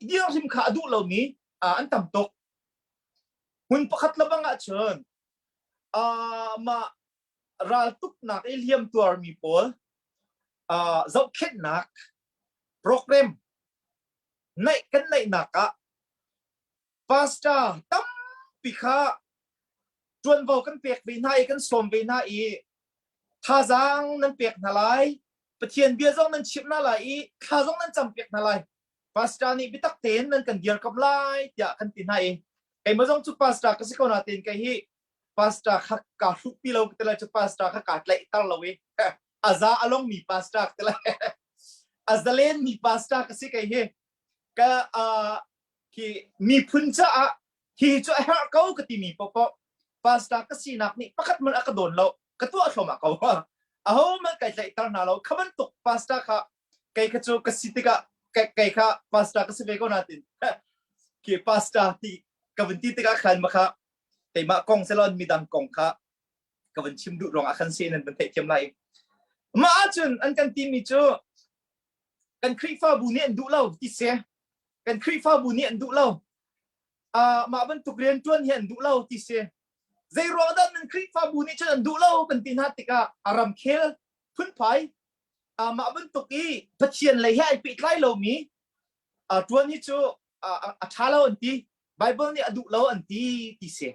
dirhrim kha a duh lomi uh, an tam tuk Hmun pakhat lebang ahcun uh, mah raltuknak i hliam tuarmi pawl uh, zohkhenhnak program naih kan neihnak ah pastor tampi kha ṭuanvo kan pek ve hna i kan sawm ve hna i thazaang nan pek hna lai Pathian bia zong nan chimh hna lai i thla zong nan cam piak hna lai pastor nih biatak tein nan kan dirkamh lai tiah kan ti hna i keimah zong cu pastor ka si ko na tein kei hi pastor kha kaa hruhpi lo ka ti lai cu pastor kha kaa tlaihter lo i a za a longmi pastor ka ti lai a zalenmi pastor ka si kei hi ka uh, khi miphun caah hi cu a herh ko ka timi popoh pastor ka sinak nih pakhat man a ka dawn lo ka tuah thluahmah ko aho man kai tlaihter hna lo kha bantuk pastor kha kei kha cu ka si tikah kei kha pastor ka si ve ko natin khi pastor ti ka vun ti tikah khan ma kha keimah kong selon midang kong kha ka vun chim duh ruangah khan si nan van theihthiam lai mah ahcun an kan timi cu kan Khrihfabu nih an duh lo ti se kan Khrihfabu nih an duh lo uh, mah bantuk rian tuan hi an duh lo ti si zei ruang dah nan Khrihfabu nih cun an duh lo kan ti hna tikah a ramkhel phunphai mah bantuk i Pathian lei he ai pehtlai lomi ṭuan hi cu a ṭha lo an ti Bible nih a duh lo an ti ti si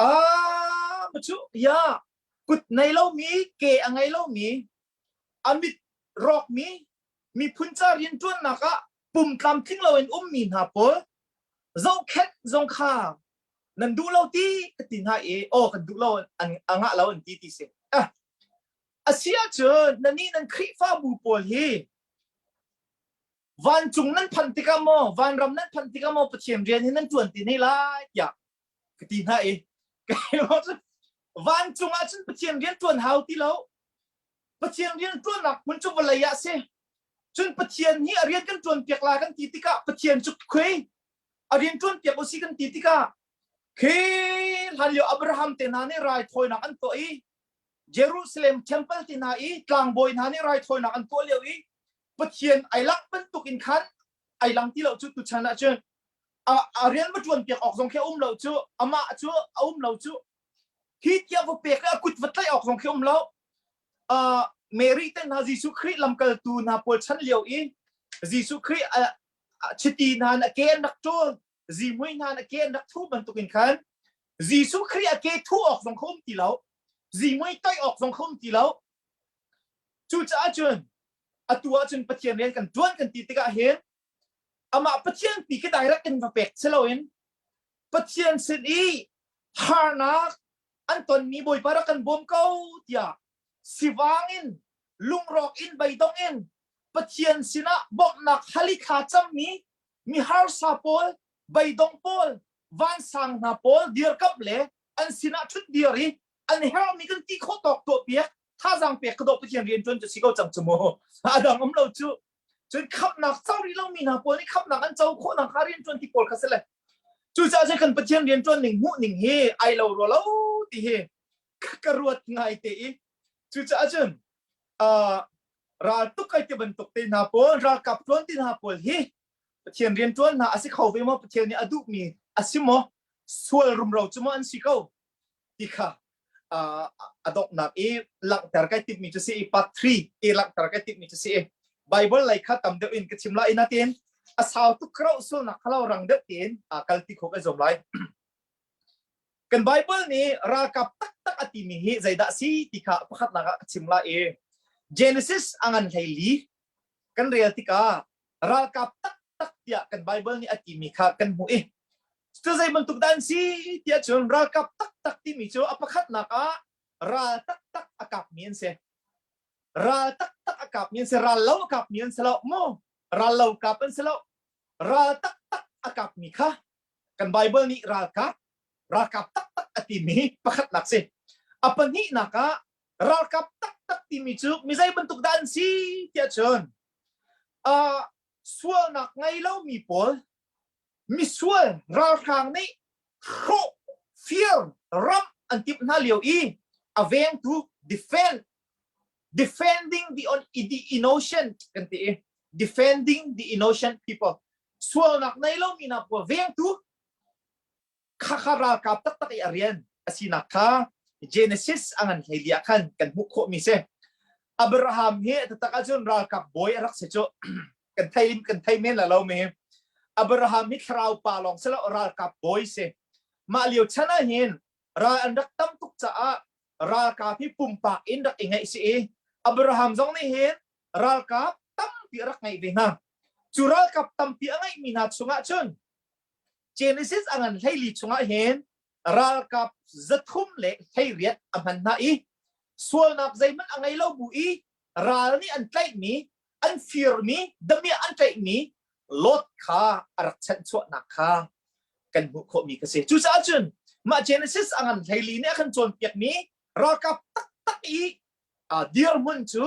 ah cu ya kut nei lomi ke a ngei lomi a mit rawkmi miphun ca rian ṭuannak ah pum tlamtling loin ummi hna pawl zohkhenh zong kha nan duh lo ti ka ti hna i aw kan duh lo an a ngah lo an ti ti si ah A si ahcun nannih nan Khrihfabu pawl hi vancung nan phanh tikah maw vanram nan phanh tikah maw Pathian rian hi nan ṭuan ti ne lai tiah ka ti hna i vancung ah cun Pathian rian ṭuan hau ti lo Pathian rian ṭuannak hmun cu vawlei ah si cun Pathian hi a rian kan ṭuan piak lai kan ti tikah Pathian cu khui a rian ṭuan piak usih kan ti tikah khi hlan lio Abraham te hna nih raithawinak an tuah i Jerusalem temple ti hna i tlangbawi hna nih raithawinak an tuah lio i Pathian ai langh bantuk in khan ai lang ti lo cu tuchan ah cun a, a rian va ṭuan piak awk zong khi a um lo cu amah cu a um lo cu hi tiah va pek i a kut va tlaih awk zong khi um lo uh, Mary te hna Jesuh Khrih lamkaltu hna pawl chan lio i Jesuh Khrih a chiti hna a ke an rak ṭawl zihmui hna a ke an rak thu bantukin khan Jesuh Khrih a ke thu awk zong kha um ti lo zihmui toih awk zong kha um ti lo cucaah cun atu ahcun Pathian rian kan ṭuan kan ti tikah hin amah Pathian pi khi direct in va pek si loin Pathian sin i harnak an tonmi Bawipa rak kan bawm ko tiah sivang in lungrawk in beidong in Pathian sinah bawmhnak hal i thla cammi mi harsa pawl beidong pawl vansang hna pawl dirkamh le an sinah ṭhut dir i an herhmi kan ti khawh tawk tuah piak thazaang pek ka dawh Pathian rian ṭuan cu si ko cang cu mu a dang um lo cu cun khamhnak co rih lomi hna pawl nih khamhnak an co khawh nak hnga rian ṭuan ti pawl kha si le cucaah cun kan Pathian rian ṭuan ning hmuh ning hi ai lo rua lo ti hi ka ruat ngai te i cucaah cun ral tuk ai ti bantuk te hna pawl ralkap ṭuan ti hna pawl hi Pathian rian ṭuan hna a si kho ve maw Pathian nih a duhmi a si maw sual rumro cu maw an si ko ti kha a donghnak i langhter kai timhmi cu si i part 3 i langhter kai timhmi cu si i Bible lei kha tam deuh in ka chim lai natin a sau tuk kro sulnak kha lo rang deuh tein kal ti kho ka zuam lai. Kan Bible nih ralkap taktak a timi hi zeidah si ti kha pakhatnak ah ka chim lai i Genesis a ngan hlei li kan rel tikah ralkap taktak tiah kan Bible nih a timi kha kan hmuh i cu zei bantuk dah an si tiah cun ralkap taktak timi cu a pakhatnak ah ral taktak a kapmi an si. Ral taktak a kapmi an si. Ral lo a kapmi an si lo mu. Ral lo kap an si lo. Ral taktak a kapmi kha kan Bible nih ralkap ralkap taktak a timi pakhatnak si. A pahnihnak ah ralkap taktak timi cu mi zei bantuk dah an si tiah cun uh, sualnak ngei lomi pawl misual ralhrang nih hrawh fir ram an timh hna lio i a vengtu defend defending the on the innocent kan ti i defending the innocent people sualnak nei lomi hna pawl vengtu khakha ralkap taktak i a rian a sinak kha Genesis a ngan hlei ah khan kan hmuh khawhmi si. Abraham hi taktak ahcun ralkap bawi a rak si cu kan thei kan thei men la lo mi. Abraham hi thlarau pa lawng si lo ralkap bawi si. Mah lio chan ah hin ral an rak tam tuk caah ralkap hi pumpak in rak i ngeih si i Abraham zong nih hin ralkap tampi a rak ngeih ve hna. Cu ralkap tampi a ngeihmi hna chungah cun Genesis a ngan 14 chungah hin ralkap 318 a hman hna i sualnak zeihmanh a ngei lo bu i ral nih an tlaihmi an firmi damiah an tlaihmi Lot kha a rak chanhchuahnak kha kan hmuh khawhmi ka si. Cucaah cun mah Genesis a ngan 14 nih a kan cawnpiakmi ralkap taktak i dirhmun cu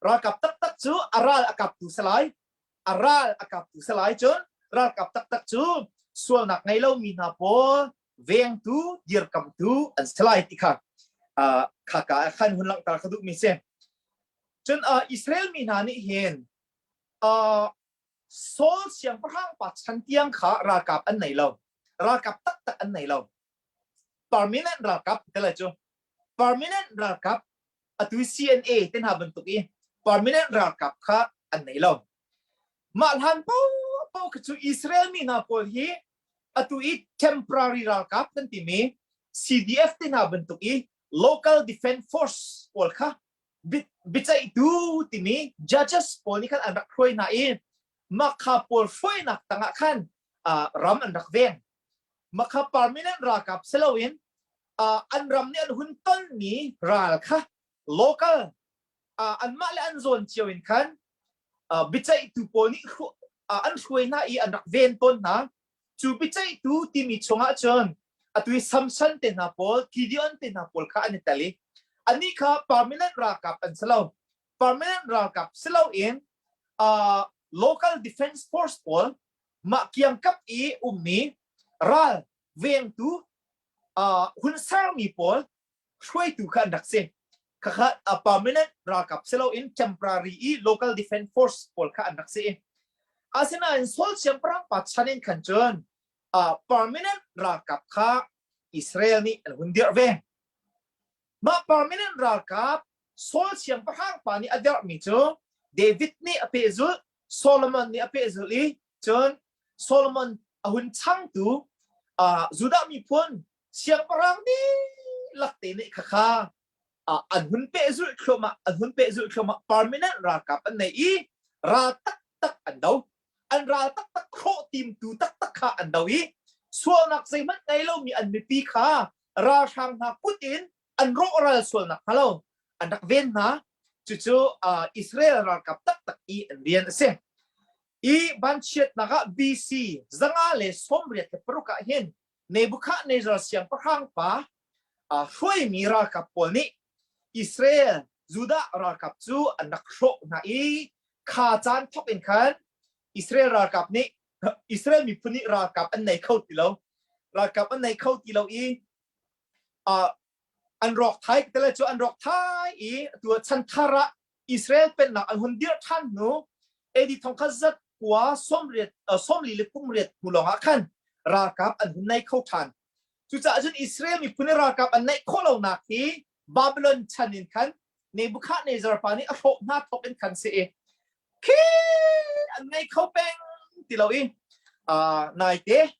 ralkap taktak cu a ral a kaptu salai a ral a kaptu salai cun ralkap taktak cu sualnak ngei lomi hna pawl vengtu dirkamtu an si lai ti kha kha ka khan hun langhter ka duhmi si cun Israel mi hna nih hin Saul siangpahrang pa chan tiang kha ralkap an nei lo ralkap taktak an nei lo permanent ralkap te lai cu permanent ralkap atu CNA te hna bantuk i permanent ralkap kha an nei lo. Mah hlan paohpaoh khi cu Israel mi hna pawl hi atu i temporary ralkap kan timi CDF te hna bantuk i local defense force pawl kha biaceihtu timi judges pawl nih khan an rak hruai hna i mah kha pawl hruainak tangah khan ram an rak veng. Mah kha permanent ralkap si loin an ram nih an hun tonmi ral kha local anmah le an zawn cio in khan biaceihtu pawl nih an hruai hna i an rak ven tawn hna. Cu biaceihtu timi chungah cun atu i Samson te hna pawl, Gideon te hna pawl kha an i tel i anih kha permanent ralkap an si lo. Permanent ralkap si loin local defense force pawl mah kiangkap i ummi ral vengtu hun sermi pawl hruaitu kha an rak si. Khakha a permanent ralkap si loin temporary i local defense force pawl kha an rak si. Asinain Saul siangpahrang pa chan in khan cun permanent ralkap kha Israel nih an hun dirh ve. Mah permanent ralkap Saul siangpahrang pa nih a dirhmi cu David nih a pehzulh, Solomon nih a pehzulh i cun Solomon a hun changtu Judah miphun siangpahrang dihlak te nih khakha an hun pehzulh thluahmah an hun pehzulh thluahmah permanent ralkap an nei i ral taktak an do an ral taktak khawh timtu taktak kha an do i. Sualnak zeihmanh ngei lomi an mipi kha ralhrang hna kut in an rawhral sualnak hnga lo an rak ven hna. Cucu Israel ralkap taktak i an rian a si. I vanchiatnak ah BC 586 ah hin Nebuchadnezzar siangpahrang pa hruaimi ralkap pawl nih Israel Judah ralkap cu an rak hrawh hna i kha caan thawk in khan Israel ralkap nih Israel miphun nih ralkap an nei kho ti lo. Ralkap an nei kho ti lo i an rawk thai tele cu an rawk thai i tu chanthar ah Israel pennak an hun dirh ṭhan hnu AD thongkhat zat kua sawmriat sawmli le kumriat hnu lawng ah khan ralkap an hun nei kho ṭhan. Cucaah cun Israel miphun i ralkap an neih khawh lonak hi Babylon chan in khan Nebuchadnezzar pa nih a hrawh hna thawk in khan si i khi an ngei kho peng ti lo i naite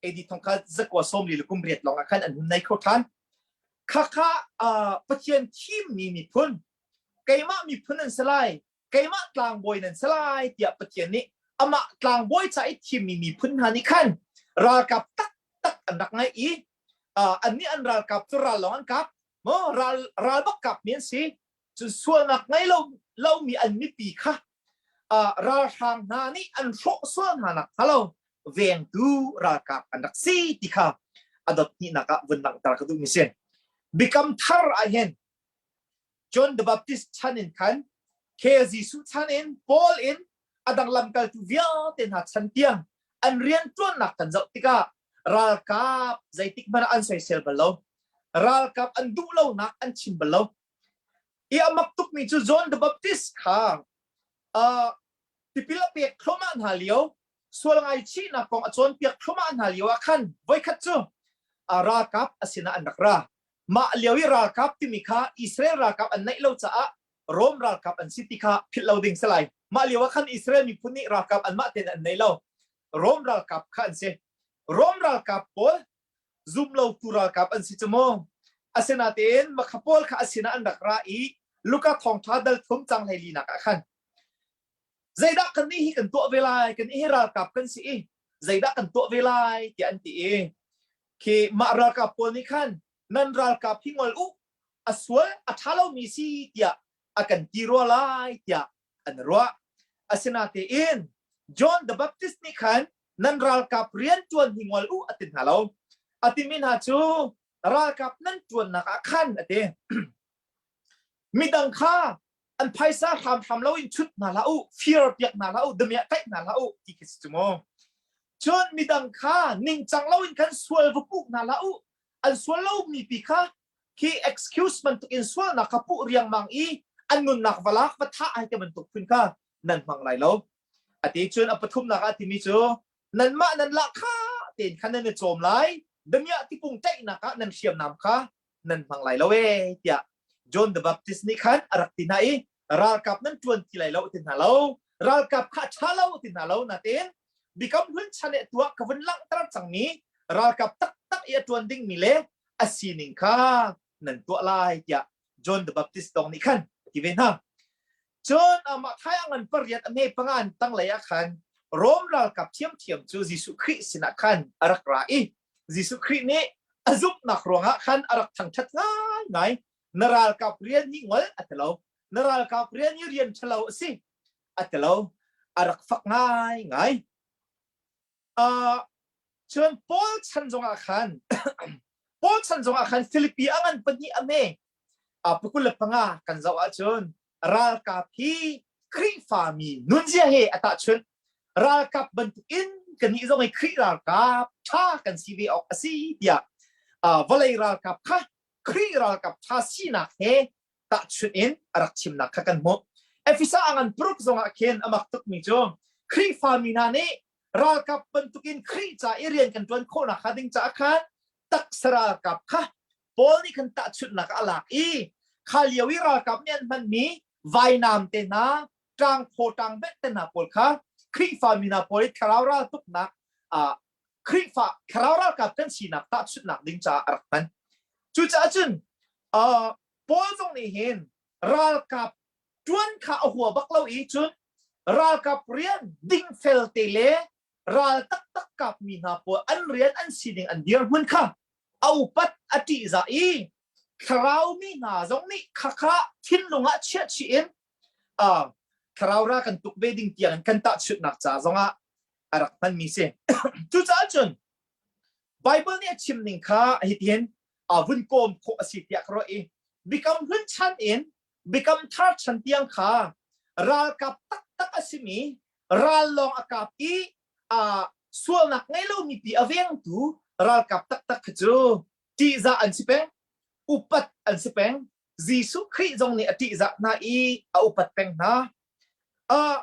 AD thongkhat zakua 40 le kum riat lawng ah khan an hun nei kho ṭhan. Khakha Pathian thimmi miphun, keimah miphun an si lai, keimah tlangbawi nan si lai tiah Pathian nih amah tlangbawi ca i thimmi miphun hna nih khan ralkap taktak an rak ngeih i annih an ralkap cu ral lawng an kap maw ral ral bak kapmi an si cun sualnak ngei lo lomi an mipi kha ralhrang hna nih an hrawh sual hna nak hnga lo vengtu ralkap an rak si ti kha a dot hnihnak ah vun langhter ka duhmi si. Bikam thar ah hin John the Baptist chan in khan ke Jesuh chan in Paul in a dang lamkaltu vialte hna chan tiang an rianṭuannak kan zoh tikah ralkap zeitik hmanh ah an soisel bal lo. Ralkap an duh lonak an chim bal lo. I a mak tukmi cu John the Baptist kha uh, tipil a pek thluahmah hna lio sual ngaichihnak kong a cawnpiak thluahmah hna lio ah khan voikhat cu ralkap a sinah an rak ra. Mah lio i ralkap timi kha Israel ralkap an neih lo caah Rom ralkap an si ti kha philh lo ding si lai. Mah lio ah khan Israel miphun nih ralkap anmah tein an nei lo. Rom ralkap kha an si. Rom ralkap pawl zumlotu ralkap an si cu mu. Asinain makha pawl kha a sinah an rak ra i Luka thawngṭha dal thum cang hlei linak ah khan zeidah kan nih hi kan tuah ve lai kan nih hi ralkap kan si i zeidah kan tuah ve lai tiah an ti i khi mah ralkap pawl nih khan nan ralkap hi ngol u a sual a ṭha lomi si tiah a kan ti rua lai tiah an ruah asinatein John the Baptist nih khan nan ralkap rian ṭuan hi ngol u a ti hna lo a timi hna cu ralkap nan ṭuannak ah khan a ti midang kha an phaisa hramhram loin chut hna hlah u fir piak hna hlah u damiah tlaih hna hlah u ti khi si cu mu cun midang kha ningcang loin khan sual va puh hna hlah u an sual lomi pi kha khi excuse bantuk in sualnak kha puh riangmang i an nunnak va lak va thah ai te bantuk phun kha nan hmang lai lo ati cun a pathumnak ah timi cu nanmah nan lah kha tein khan nan i cawm lai damiah tipung tlaihnak ah nan hriamnam kha nan hmang lai lo ee tiah John the Baptist nih khan a rak ti hna i ralkap nan ṭuan ti lai lo ti hna lo ralkap kha ṭha lo ti hna lo nain bikam hlun chan eh tuah ka vun langhter cangmi ralkap taktak i a ṭuan dingmi le a sining kha nan tuah lai tiah John the Baptist dong nih khan a ti ve hna. Cun amah thai a ngan pariat a hme panga an tanglei ah khan Rom ralkap thiamthiam cu Jesuh Khrih sinah khan a rak ra i Jesuh Khrih nih a zumhnak ruangah khan a rak thangṭhat ngaingai. Na ralkap rian hi ngol a ti lo. Na ralkap rian hi rian ṭhalo a si a ti lo. A rak fak ngaingai. Uh, cun Paul chan zongah khan Paul chan zongah khan Filipi a ngan pahnih a me a pakul le panga kan zoh ahcun ralkap hi Khrihfami nunzia he a tahchunh. Ralkap bantukin kannih zong hi Khrih ralkap ṭha kan si ve awk a si tiah vawlei ralkap kha Khrih ralkap ṭha sinak he tahchunh in a rak chimnak kha kan hmuh. Efesa a ngan paruk zongah khin a mak tukmi cu Khrihfami hna nih ralkap bantukin Khrih ca i rian kan ṭuan khawhnak hnga ding caah khan taksa ralkap kha Paul nih khan tahchunhnak a lak i kha lio i ralkap nih an hmanmi vainam te hna ṭangphaw ṭangbet te hna pawl kha Khrihfa mi hna pawl i thlarau raltuknak Khrihfa thlarau ralkap kan sinak tahchunhnak ding caah a rak hman. Cucaah cun Paul zong nih hin ralkap ṭuan kha a hua bak lo i cun ralkap rian dingfel te le. ral taktak kapmi hna pawl an rian an sining an dirhmun kha a upat a ṭihzah i thlarau mi hna zong nih khakha thinlung ah chiah chih in uh, thlarau ra kan tuk ve ding tiang kan tahchunhnak ca zongah a rak hmanmi si. Cucaah cun Bible nih a chim ning kha hitihin uh, vun kawm khawh a si tiah ka ruah i bikam hlun chan in bikam thar chan tiang kha ralkap taktak a simi ral lawng a kap i uh, sualnak ngei lomi pi a vengtu ralkap taktak kha cu ṭihzah an si peng upat an si peng Jesuh Khrih zong nih a ṭihzah hna i a upat peng hna uh,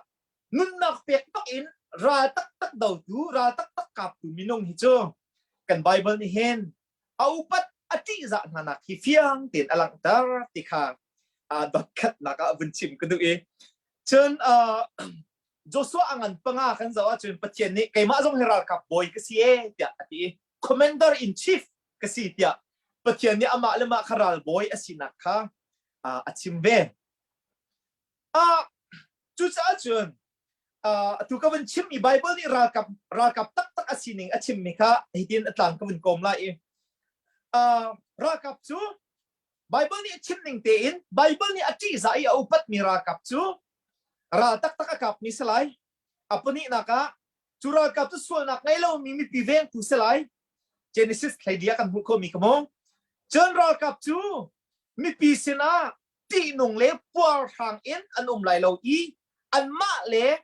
nunnak pek bak in ral taktak dotu ral taktak kaptu minung hi cu kan Bible nih hin a upat a ṭihzah hna nak hi fiang tein a langhter ti kha uh, dotkhatnak ah vun chim ka duh i cun uh, Joshua a ngan panga kan zoh ahcun Pathian nih keimah zong hi ralkap bawi ka si e tiah a ti i commander in chief ka si tiah Pathian nih amah le mah kha ralbawi a sinak kha uh, a chim ve. Uh, cucaah cun uh, atu ka vun chimmi Bible nih ralkap ralkap taktak a sining a chimmi kha hitin a tlang ka vun kawm lai i uh, ralkap cu Bible nih a chim ning tein Bible nih a ṭihzah i a upatmi ralkap cu ral taktak a kapmi si lai. A pahnihnak ah cu ralkap cu sualnak ngei lomi mipi vengtu si lai. Genesis thleidia kan hmuh khomi ka mu. Cun ralkap cu mipi sinah ṭihnung le puarhrang in an um lai lo i anmah le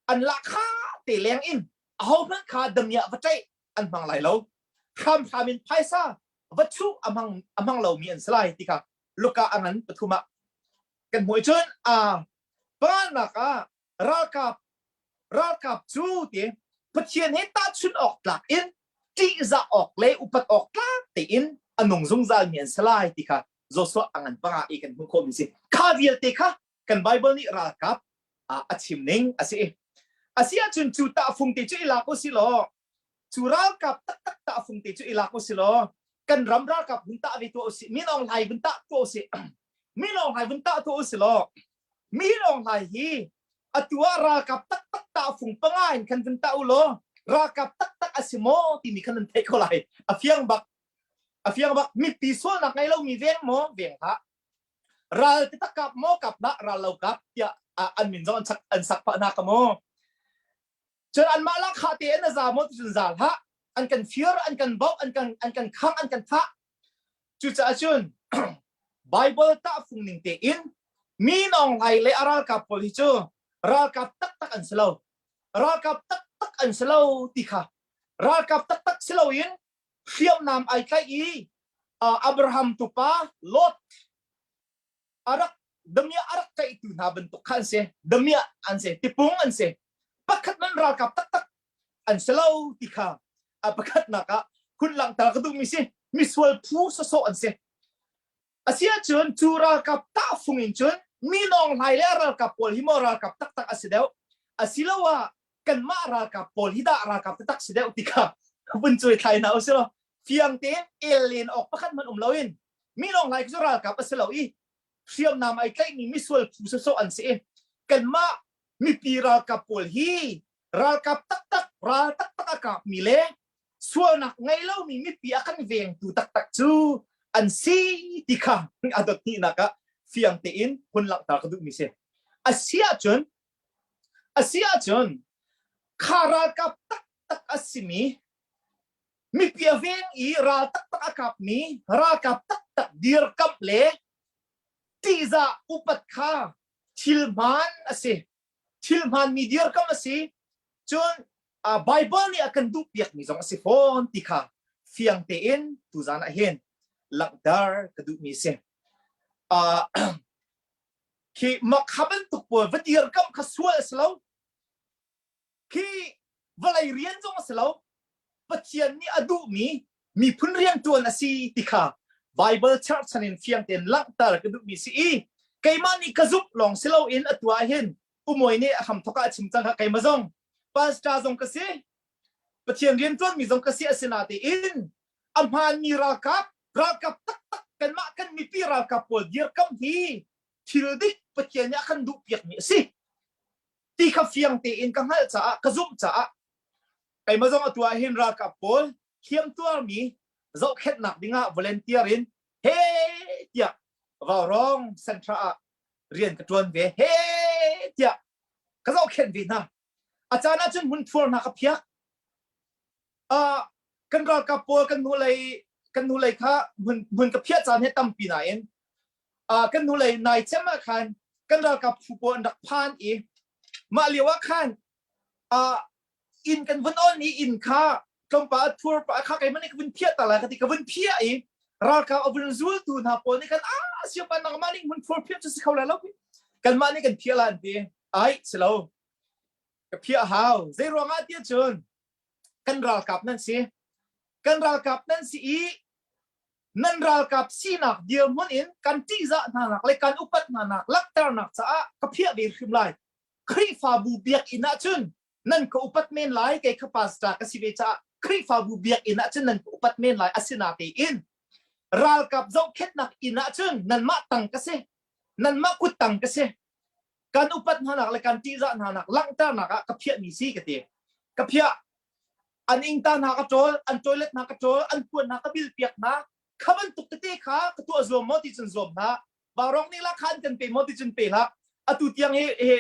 an lahkha te leng in ahohmanh kha damiah va ṭaih an hmang lai lo. Hramhram in phaisa va chuh a hmang a hmang lomi an si lai ti kha Luka a ngan pathum ah kan hmuh cun a panganak ah ralkap ralkap cu ti Pathian he tahchunh awk tlak in ṭihzah awk le upat awk tlak tein a nung zungzal mi an si lai ti kha Joshua a ngan panga i kan hmuh khawhmi si kha vialte kha kan Bible nih ralkap a chim ning a si a si ahcun cu tahfung te cu i lak u si law cu ralkap taktak tahfung te cu i lak u si law kan ram ralkap hun tah ve tuah usih Min Aung Hlaing vun tah tuah usih Min Aung Hlaing vun tah tuah usih law Min Aung Hlaing hi atu ah ralkap taktak tahfung panga in khan vun tah u law ralkap taktak a si maw timi khan nan theih ko lai a fiang bak a fiang bak mipi sualnak ngei lomi veng maw veng hlah ral te tak kap maw kap dah ral lo kap tiah an min zong an sak an sak pah na ka maw Cun anmah lahkhah te in a za maw ticun za hlah. An kan fir, an kan bauh, an kan, an kan khangh, an kan thah. Cucaah cun Bible tahfung ning tein mi nawnghlai le a ralkap pawl hi cu ralkap taktak an si lo. Ralkap taktak an si lo ti kha ralkap taktak si loin hriamnam ai tlaih i uh, Abraham tupa Lot a rak damiah a rak tlaihtu hna bantuk kha an si damiah an si tipung an si pakhat man ralkap taktak an si lo ti kha a pakhatnak ah hun langhter ka duhmi si misual phu sawsawh an si asiahcun cu ralkap tahfung in cun mi nawng hlai le ralkap pawl hi maw ralkap taktak a si deuh asiloah kanmah ralkap pawl hi dah ralkap taktak si deuh ti kha vun cuai thlai hna usih fiang tein el len awk pakhat hmanh um loin mi lawng lai cu ralkap a si lo i hriamnam ai tlaihmi misual phu sawsawh an si i kanmah mipi ralkap pawl hi ralkap taktak ral taktak a kapmi le sualnak ngei lomi mipi a kan vengtu taktak cu an si ti kha a dot hnihnak ah fiang tein hun langhter ka duhmi si a si ahcun a si ahcun kha ralkap taktak a simi mipi a veng i ral taktak a kapmi ralkap taktak dirkamh le ṭihzah upat kha thil hmaan a si thil hmaanmi dirkamh a si cun Bible nih a kan duhpiakmi zong a si fawn ti kha fiang tein tuzan ah hin langhter ka duhmi a si. Uh, khi makha bantuk pawl va dirkamh kha sual a si lo khi vawlei rian zong a si lo Pathian nih a duhmi miphun rianṭuan a si ti kha Bible cherhchan in fiang tein langhter ka duhmi si i keimah nih ka zumh lawng si loin atu ah hin umawi nih a hramthawk ah a chim cang kha keimah zong pastor zong ka si Pathian rianṭuanmi zong ka si asinatein a hmaanmi ralkap ralkap taktak kanmah kan mipi ralkap pawl dirkamh hi thil dik Pathian nih a kan duhpiakmi a si ti kha fiang tein ka hngalh caah ka zumh caah. Keimah zong atu ah hin ralkap pawl hliamtuarmi zohkhenhnak dingah volunteer in he tiah Vaurawng Central ah rian ka ṭuan ve he tiah ka zohkhenh ve hna. A caan ahcun hmunphuar hna ka phiak. Uh, kan ralkap pawl kan hnulei kan hnulei kha hmun hmun ka phiah caan he tampi nain uh, kan hnulei nai cem ah khan kan ralkap phu pawl an rak phan i mah lio ah khan uh, inn kan vun on i inn kha tlawmpal a thur pa kha keimah nih ka vun phiah ta lai ka ti ka vun phiah i ralkap a vun zultu hna pawl nih khan ah siapa nangmah nih hmun phur phiah cu si kho lai lo kanmah nih kan phiah la an ti ai si lo ka phiah hau zei ruangah tiah cun kan ralkap nan si kan ralkap nan si i nan ralkap sinak dirhmun in kan ṭihzah hna nak le kan upat hna nak langhternak caah ka phiah ve hrim lai Khrihfabu biakinn ahcun nan ka upat men lai kei kha pastor ka si ve caah Khrihfabu biakinn ahcun nan ka upat men lai asinatein ralkap zohkhenhnak inn ahcun nanmah tang ka si nanmah kut tang ka si kan upat hnanak le kan ṭihzah hnanak langhternak ah ka phiahmi si ka ti ka phiah an ingta hna ka ṭawl an toilet hna ka ṭawl an puan hna ka bil piak hna kha bantuk tete kha ka tuah zuam maw ti cun zuam hna Vaurawng nih la khan kan pe maw ti cun pe hlah. Atu tiang hi hi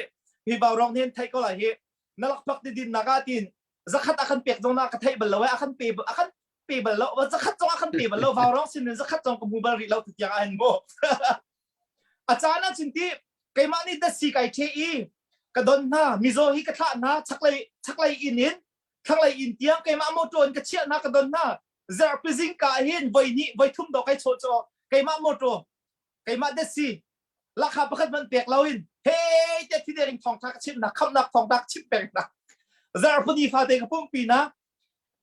hi vaurawng nih theih ko lai hi na lakphak ti din nak ah tin zakhat a kan pek zong na ka theih bal lo a kan pe a kan pe bal lo zakhat zong a kan pe bal lo vaurawng sin in zakhat zong ka hmu bal rih lo ti tiang ah mu a caan ah cun ti keimah nih dasi kai the i ka don hna mizaw hi ka thlah hna chaklei chaklei inn in thlanglei inn tiang keimah motor in ka chiah hna ka don hna zarhpi zingka hin voi hnih voi thum dawh kai chawh chaw keimah motor keimah desi lakha pakhat hmanh pek loin hey te thi dering thawngtha ka chim na khamnak thawngtha ka chim peng na zarhpuni fate ka pumpi na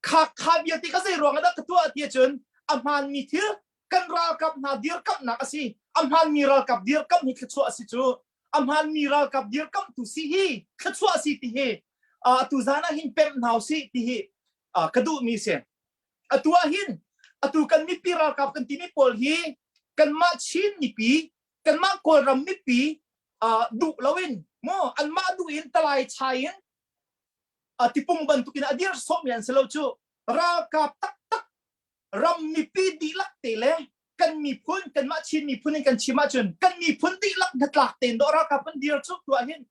kha kha bia ti ka zei ruang dah ka tuah ti cun a hmaan mi thil kan ralkap hna dirkamhnak a si a hmaan mi ralkap dirkamh hi thluachuah a si cu a hmaan mi ralkap dirkamh tu si hi thluachuah a si ti hi atu zan ah hin pemh hna usih ti hi ka duh mi si atu ah hin atu kan mipi ralkap kan timi pawl hi kanmah Chin mipi kanmah Kawlram mipi duh loin mo anmah duh in talai chai in tipung bantukin a dir sawhmi an si lo cu ralkap taktak ram mipi dihlak te le kan miphun kanmah Chin miphun in kan chim ahcun kan miphun dihlak hnatlak tein dawh ralkap an dir cu tuah hin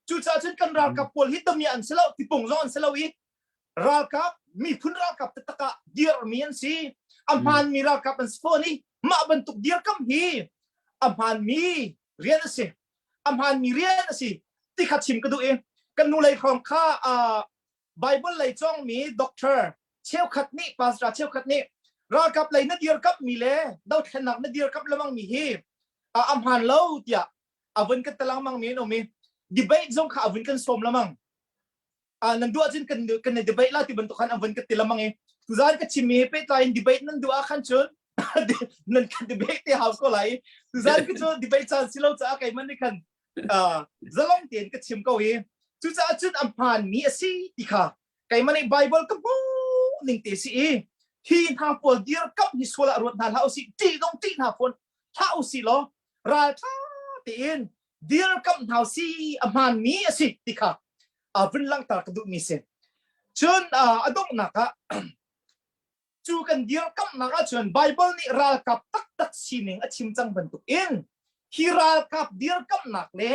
cucaah cun kan ralkap pawl hi damiah an si lo tipung zong an si lo i ralkap miphun ralkap taktak ah dirmi an si a hmaanmi ralkap an si fawn i mah bantuk dirkam hi a hmaanmi rian a si a hmaanmi rian a si ti kha chim ka duh i kan nu lei hrawng kha Bible lei cawngmi doctor cheukhat nih pastor cheukhat nih ralkap lei na dirkamh mi le dothlennak na dirkamh lemang mi hi a hmaan lo tiah a vun kan talang mi an um i debate zong kha a vun kan sawm lamang nan duh ahcun kan kan i debate la ti bantuk khan an vun ka ti lamang i tuzan ka chim mi pehtlai in debate nan duh ah khan cun nan kan debate te hau ko lai tuzan ka cu debate caan si lo caah keimah nih khan zalong tein ka chim ko i cucaah cun a hmaan mi a si ti kha keimah nih Bible ka hmuh ning te si i hi hna pawl dirkamh hi sual ah ruat hna hlah usih ṭih dong ṭih hna fawn hlah usih law ralṭha tein dirkamh hna si a hmaan mi a si ti kha vun langhter ka duhmi si cun a donghnak ah cu kan dirkamhnak ahcun Bible nih ralkap taktak sining a chim cang bantuk in hi ralkap dirkamhnak le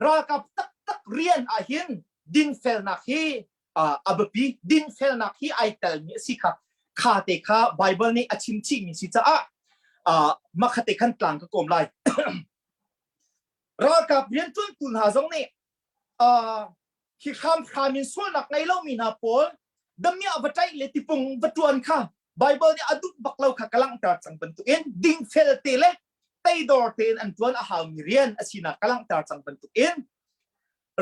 ralkap taktak rian ah hin dinfelnak hi a biapi dinfelnak hi ai telmi a si kha kha te kha Bible nih a chim chihmi si caah makhate khan tlang ka kawm lai ralkap rianṭuantu hna zong nih hi hramhram in sualnak ngei lomi hna pawl damiah va ṭaih le tipung va ṭuan kha Bible nih a duh bak lo kha ka langhter cang bantukin dingfel te le teidor tein an ṭuan a haumi rian a sinak ka langhter cang bantukin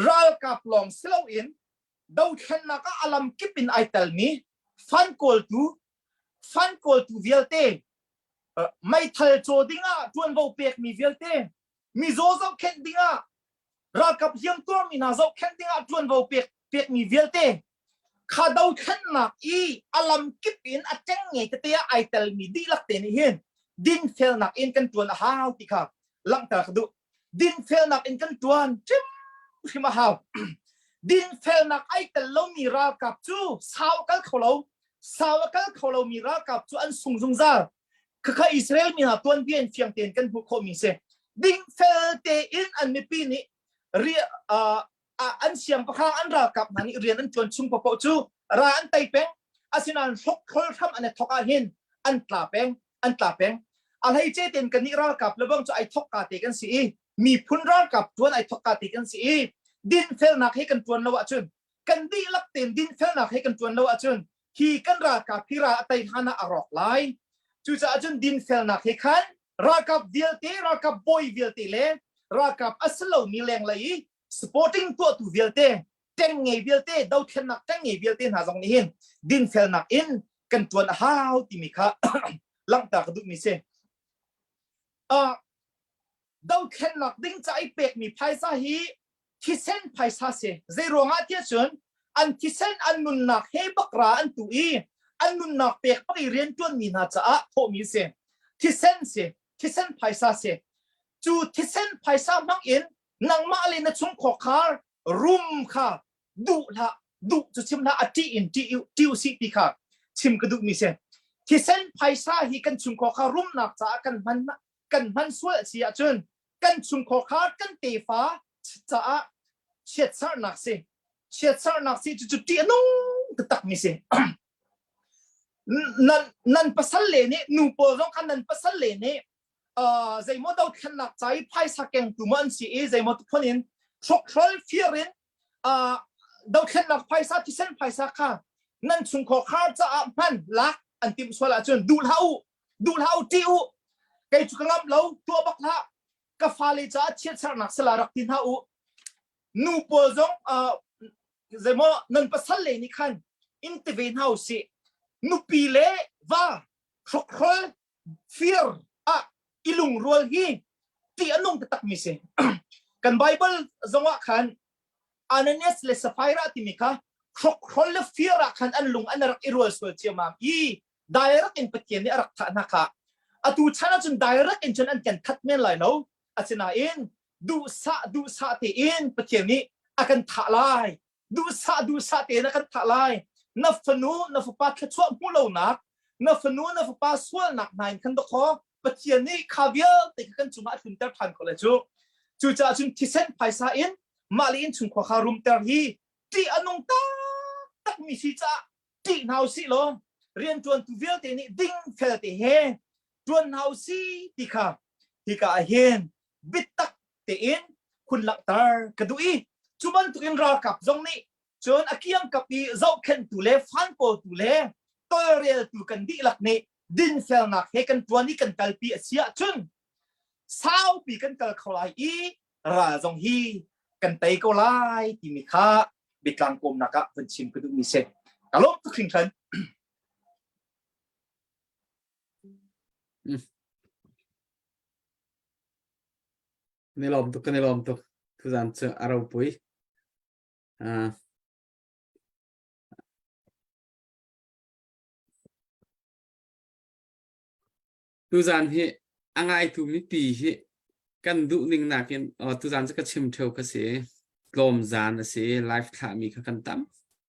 ralkap lawng si loin dothlennak ah a lam kip in ai telmi fan kawltu fan kawltu vialte meithal caw dingah ṭuanvo pekmi vialte mizaw zohkhenh dingah ralkap hliamtuarmi hna zohkhenh dingah ṭuanvo pek pekmi vialte kha dothlennak i a lam kip in a ṭengnge tete ah ai telmi dihlak te nih hin dinfelnak in kan ṭuan a hau ti kha langhter ka duh dinfelnak in kan ṭuan hrimhrim a hau. Dinfelnak ai tel lomi ralkap cu sau a kal kho lo. Sau a kal kho lomi ralkap cu an sung zungzal. Khakha Israel mi hna tuanbia in fiang tein kan hmuh khawhmi si. Dingfel tein an mipi nih ri uh, an siangpahrang an ralkap hna nih rian an ṭuan chung paohpaoh cu ra an tei peng. Asinain hrokhrol hram an i thawk ahhin an tla peng, an tla peng. A hleice tein kannih ralkap le bang cu ai thawk ka te kan si i miphun ralkap ṭuan ai thawk ka te kan si i dinfelnak he kan ṭuan lo ahcun kan dihlak tein dinfelnak he kan ṭuan lo ahcun hi kan ralkap hi ral a tei hlan ah a rawk lai. Cucaah cun dinfelnak he khan ralkap vialte, ralkap bawi vialte le ralkap a si lomi lenglei i supporting tuahtu vialte, ṭeng ngei vialte, dothlennak ṭeng ngei vialte hna zong nih hin dinfelnak in kan ṭuan a hau timi kha langhter ka duhmi si. Uh, dothlennak ding ca i pekmi phaisa hi thisen phaisa si. Zei ruangah tiah cun an thisen an nunnak he bak ra an tu i an nunnak pek bak i rianṭuanmi hna caah thawhmi si. Thisen si, thisen phaisa si. Cu thisen phaisa hmang in nangmah le na chungkhar rum kha duh hlah, duh cu chim hlah, a ṭih in ṭih u sih ti kha chim ka duhmi si. Thisen phaisa hi kan chungkhar rumnak caah kan hman kan hman sual si ahcun kan chungkhar kan tefa caah chiatsarnak si chiatsarnak si cucu ṭih a nung taktak mi si nan nan pasal le nih nu pawl zong khan nan pasal le nih uh, zeimaw dothlennak ca i phaisa kengtu maw an si i zeimaw phun in hrokhrol fir in uh, dothlennak phaisa thisen phaisa kha nan chungkhar caah hman lak an timh sual ahcun duh hlah u duh hlah u ṭih u kei cu ka ngamh lo tuah bak hlah ka fale caah chiatsernak sala rak ti hna u nu pawl zong uh, zeimaw nan pasal le nih khan in ti ve hna u sih nupi le va hrokhrol fir ah i lungrual hi ti a nung taktak mi si kan bible zong ah khan Ananias le Sapphira timi kha hrokhrol le fir ah khan an lung an rak i rual sual ciamam i direct in Pathian nih a rak thah hna kha atu chan ahcun direct in cun an kan that men lai lo asinain duhsah duhsah tein Pathian nih a kan thah lai duhsah duhsah tein a kan thah lai na fanu na fapa thluachuah hmuh lonak na fanu na fapa sualnak hna in khan dawkhaw Pathian nih kha vialte kha kan cungah a tlunter ṭhan ko lai cu cucaah cun thisen phaisa in mah le innchungkhar kha rumter hi ṭih a nung taktak mi si caah ṭih hna usih law rianṭuantu vialte nih dingfel te he ṭuan hna usih ti kha hika ah hin biatak tein hun langhter ka duh i cu bantukin ralkap zong nih cun a kiangkap i zohkhenhtu le fankawltu le tawlreltu kan dihlak nih dinfelnak he kan ṭuan i kan kalpi a si ahcun saupi kan kal kho lai i ral zong hi kan tei ko lai timi kha biatlang kawmnak ah vun chim ka duhmi si. Ka lawm tuk hringhran. Ni lawm tuk kan i lawm tuk. Tuzan cu a ropui. Uh, Tuzaan hi a ngaitu mipi hi kan duh ning nakin oh, tuzaan cu ka chim theo ka si. Tlawm zaan a si. Live thlahmi kha kan tam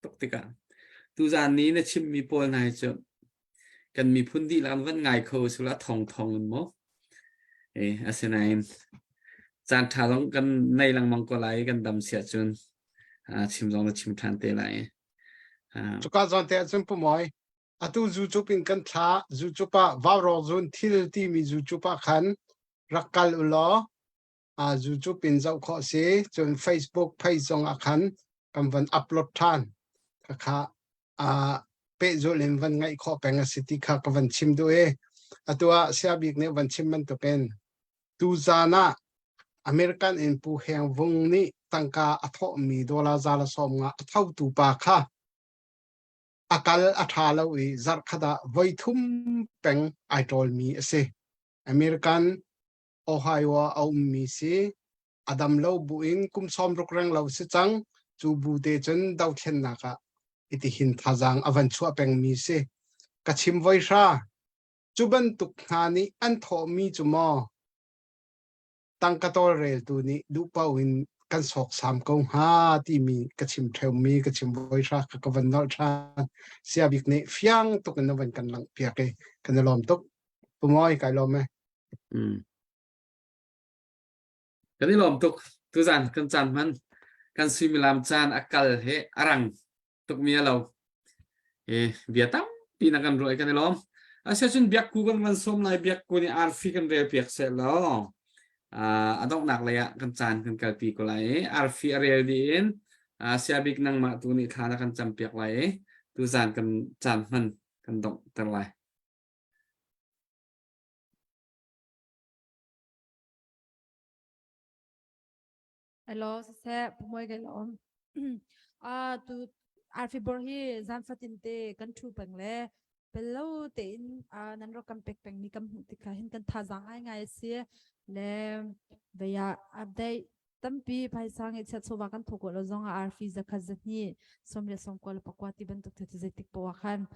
tuk tikah. Tuzaan ni na chimmi pawl hna hi cu kan miphun dihlak an van ngai kho sula thong thong in maw. Eh, asinain caan ṭha zong kan nei lengmang ko lai kan dam siah cun chim zong na chim ṭhan te lai. Cuka zawn te ahcun Pu Mawi, Atu zucup in kan thlah. Zucup ah vaurawk zun thil timi zucup ah khan rak kal u law zucup in zoh khawh si. Cun Facebook page zong ah khan kan van upload ṭhan. Khakha pehzulh in van ngaih khawh peng a si ti kha ka van chim duh i atu ah Saya Bik nih van chim bantukin tuzaan ah American in Pu Heng Vung nih tangka a thawhmi dollar za le 50 a thotu pa kha A kal a ṭha lo i zarhkhat ah voithum peng ai ṭawlmi a si. American Ohio ah a ummi si. A dam lo buin kum 60 reng lo si cang. Cu bu te cun dothlennak ah itihin thazaang a van chuah pengmi si. Ka chim voi hra. Cu bantuk hna nih an thawhmi cu maw tangka tawlreltu nih duh paoh in. kan sawksam ko hnga timi ka chim ṭheumi ka chim voi hra ka ka van nolh ṭhan. Sia bik nih fiang tuk in na van kan langh piak i kan i lawm tuk. Pumawi kai lawm e. Mm. Kan i lawm tuk. Tuzan kan caan hman kan suimilam caan a kal he a rang tukmi a lo. E bia tampi na kan ruah i kan i lawm. Asiahcun biakku kan van sawm lai biakku nih arfi kan rel piak seh law a donghnak lei ah kan caan kan kalpi ko lai i arfi a rel dih in sia bik nangmah tu nih thla na kan cam piak lai i tuzan kan caan hman kan donghter lai. Hello, siseh, pumoi ka lawm. Ah, tu arfi bor hi zan fatin te kan thu peng le pello tein ah nan rak kan pek peng mi kan hmuh tikah hin kan thazaang ai ngai si le veya update tampi phaisa nge chiat chawva kan thok lo zong ah arfi zakhat zahni somle songkwa le pakwa ti bantuk the zeitik poah khan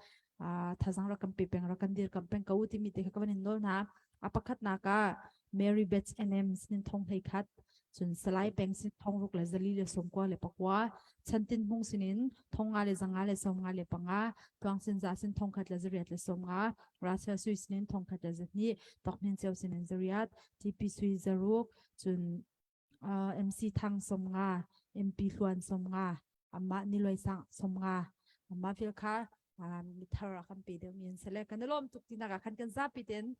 ah thazaang rak kan pe peng rak kan dir kam peng ko timi te kha ka van in nawl hna A pakhatnak ah Mary Beth NM sinin thong 11 cun Salai Peng sin thong ruk le zali le 90 le pakua Chantin Hmung sinin thong nga le zanga le 50 le panga Tuang Sin Za sin thong khat le zariat le 50 Rachel Sui sinin thong khat le zahnih Tok Hnin Ceu sinin zariat TP Sui zaruk cun uh, MC Thang 50 MP Hluan 50 amah Niluai Sang 50 amah fil kha mithar a kan pe deuh mi an si le kan i lawm tuk tinak ah khan kan zapi ten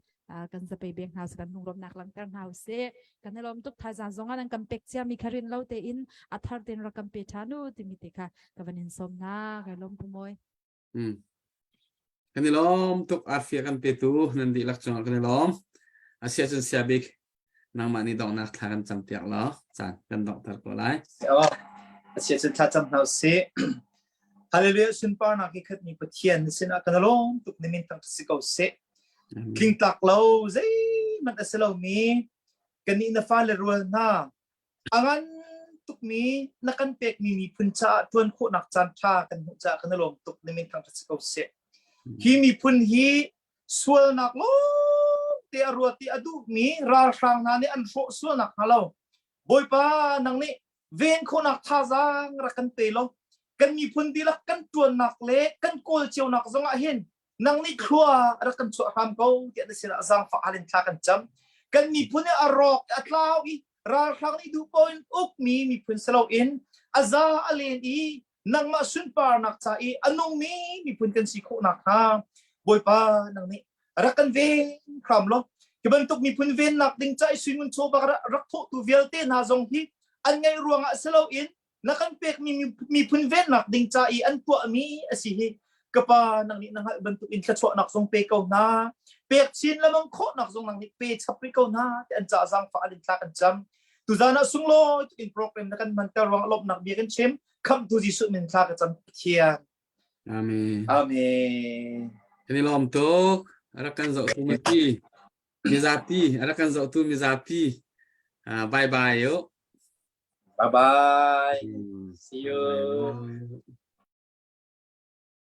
kan zapei beng hna kan lunglawmnak langhter hna usih kan i lawm tuk thaizang zong ah nan kan pek cia mi kha rin lo tein a thar ten rak kan pe ṭhan u timi te kha ka van in sawm hna kai lawm pu mawi Mm. Kan i lawm tuk arfia kan petu nan dihlak cungah kan i lawm. Asia cun sia bik nangmah nih donghnak thla kan cam piak law caan kan donghter ko lai. Oh, asia cun thla cam hna usih. Hallelujah sunparnak hi khatmi Pathian na sinah kan lawm tuk ni min thang si ko seh. Tlingtlak lo zeihmanh a si lomi kannih na fale rual hna A ngan tukmi na kan pekmi miphun caah ṭuan khawhnak caanṭha kan hmuh caah kan i lawm tuk. Na min thangṭhat si ko seh. Hi miphun hi sualnak lawngte a ruat i a duhmi ralhrang hna nih an hrawh sualnak hnga lo. Bawipa nang nih ven khawhnak thazaang rak kan pe law kan miphun dihlak kan ṭuannak le kan kawl cionak zongah hin nang nih thlua rak kan chuah hram ko tiah na sinah zaangfah hal in thla kan cam kan miphun i a rawk a tlau i ralhrang nih duh paoh in ukmi miphun si loin a za a len i nangmah sunparnak ca i a nungmi miphun kan si khawh nakhnga Bawipa nang nih rak kan ven hram law hi bantuk miphun vennak ding ca i suingun chawva rak thawhtu vialte hna zong hi an ngaih ruangah si loin na kan pekmi miphun vennak ding ca i an tuahmi a si hi ka pa nang nih na hngalh bantuk in thluachuahnak zong pe ko hna pek chin lamang khawhnak zong nang nih pe chap rih ko hna ti an ca zaangfah alin thla kan cam tuzan ah sunglawi tuk in program na kan hmanter ruang lawmhnak bia kan chim khamhtu Jesuh min thla ka cam Pathian Amen. Amen. Kan i lawm tuk. Rak kan zohtu mipi. Mizapi. Rak kan zohtu mizapi. Uh, bye bye yo. Bye bye. Mm. See you. Bye bye.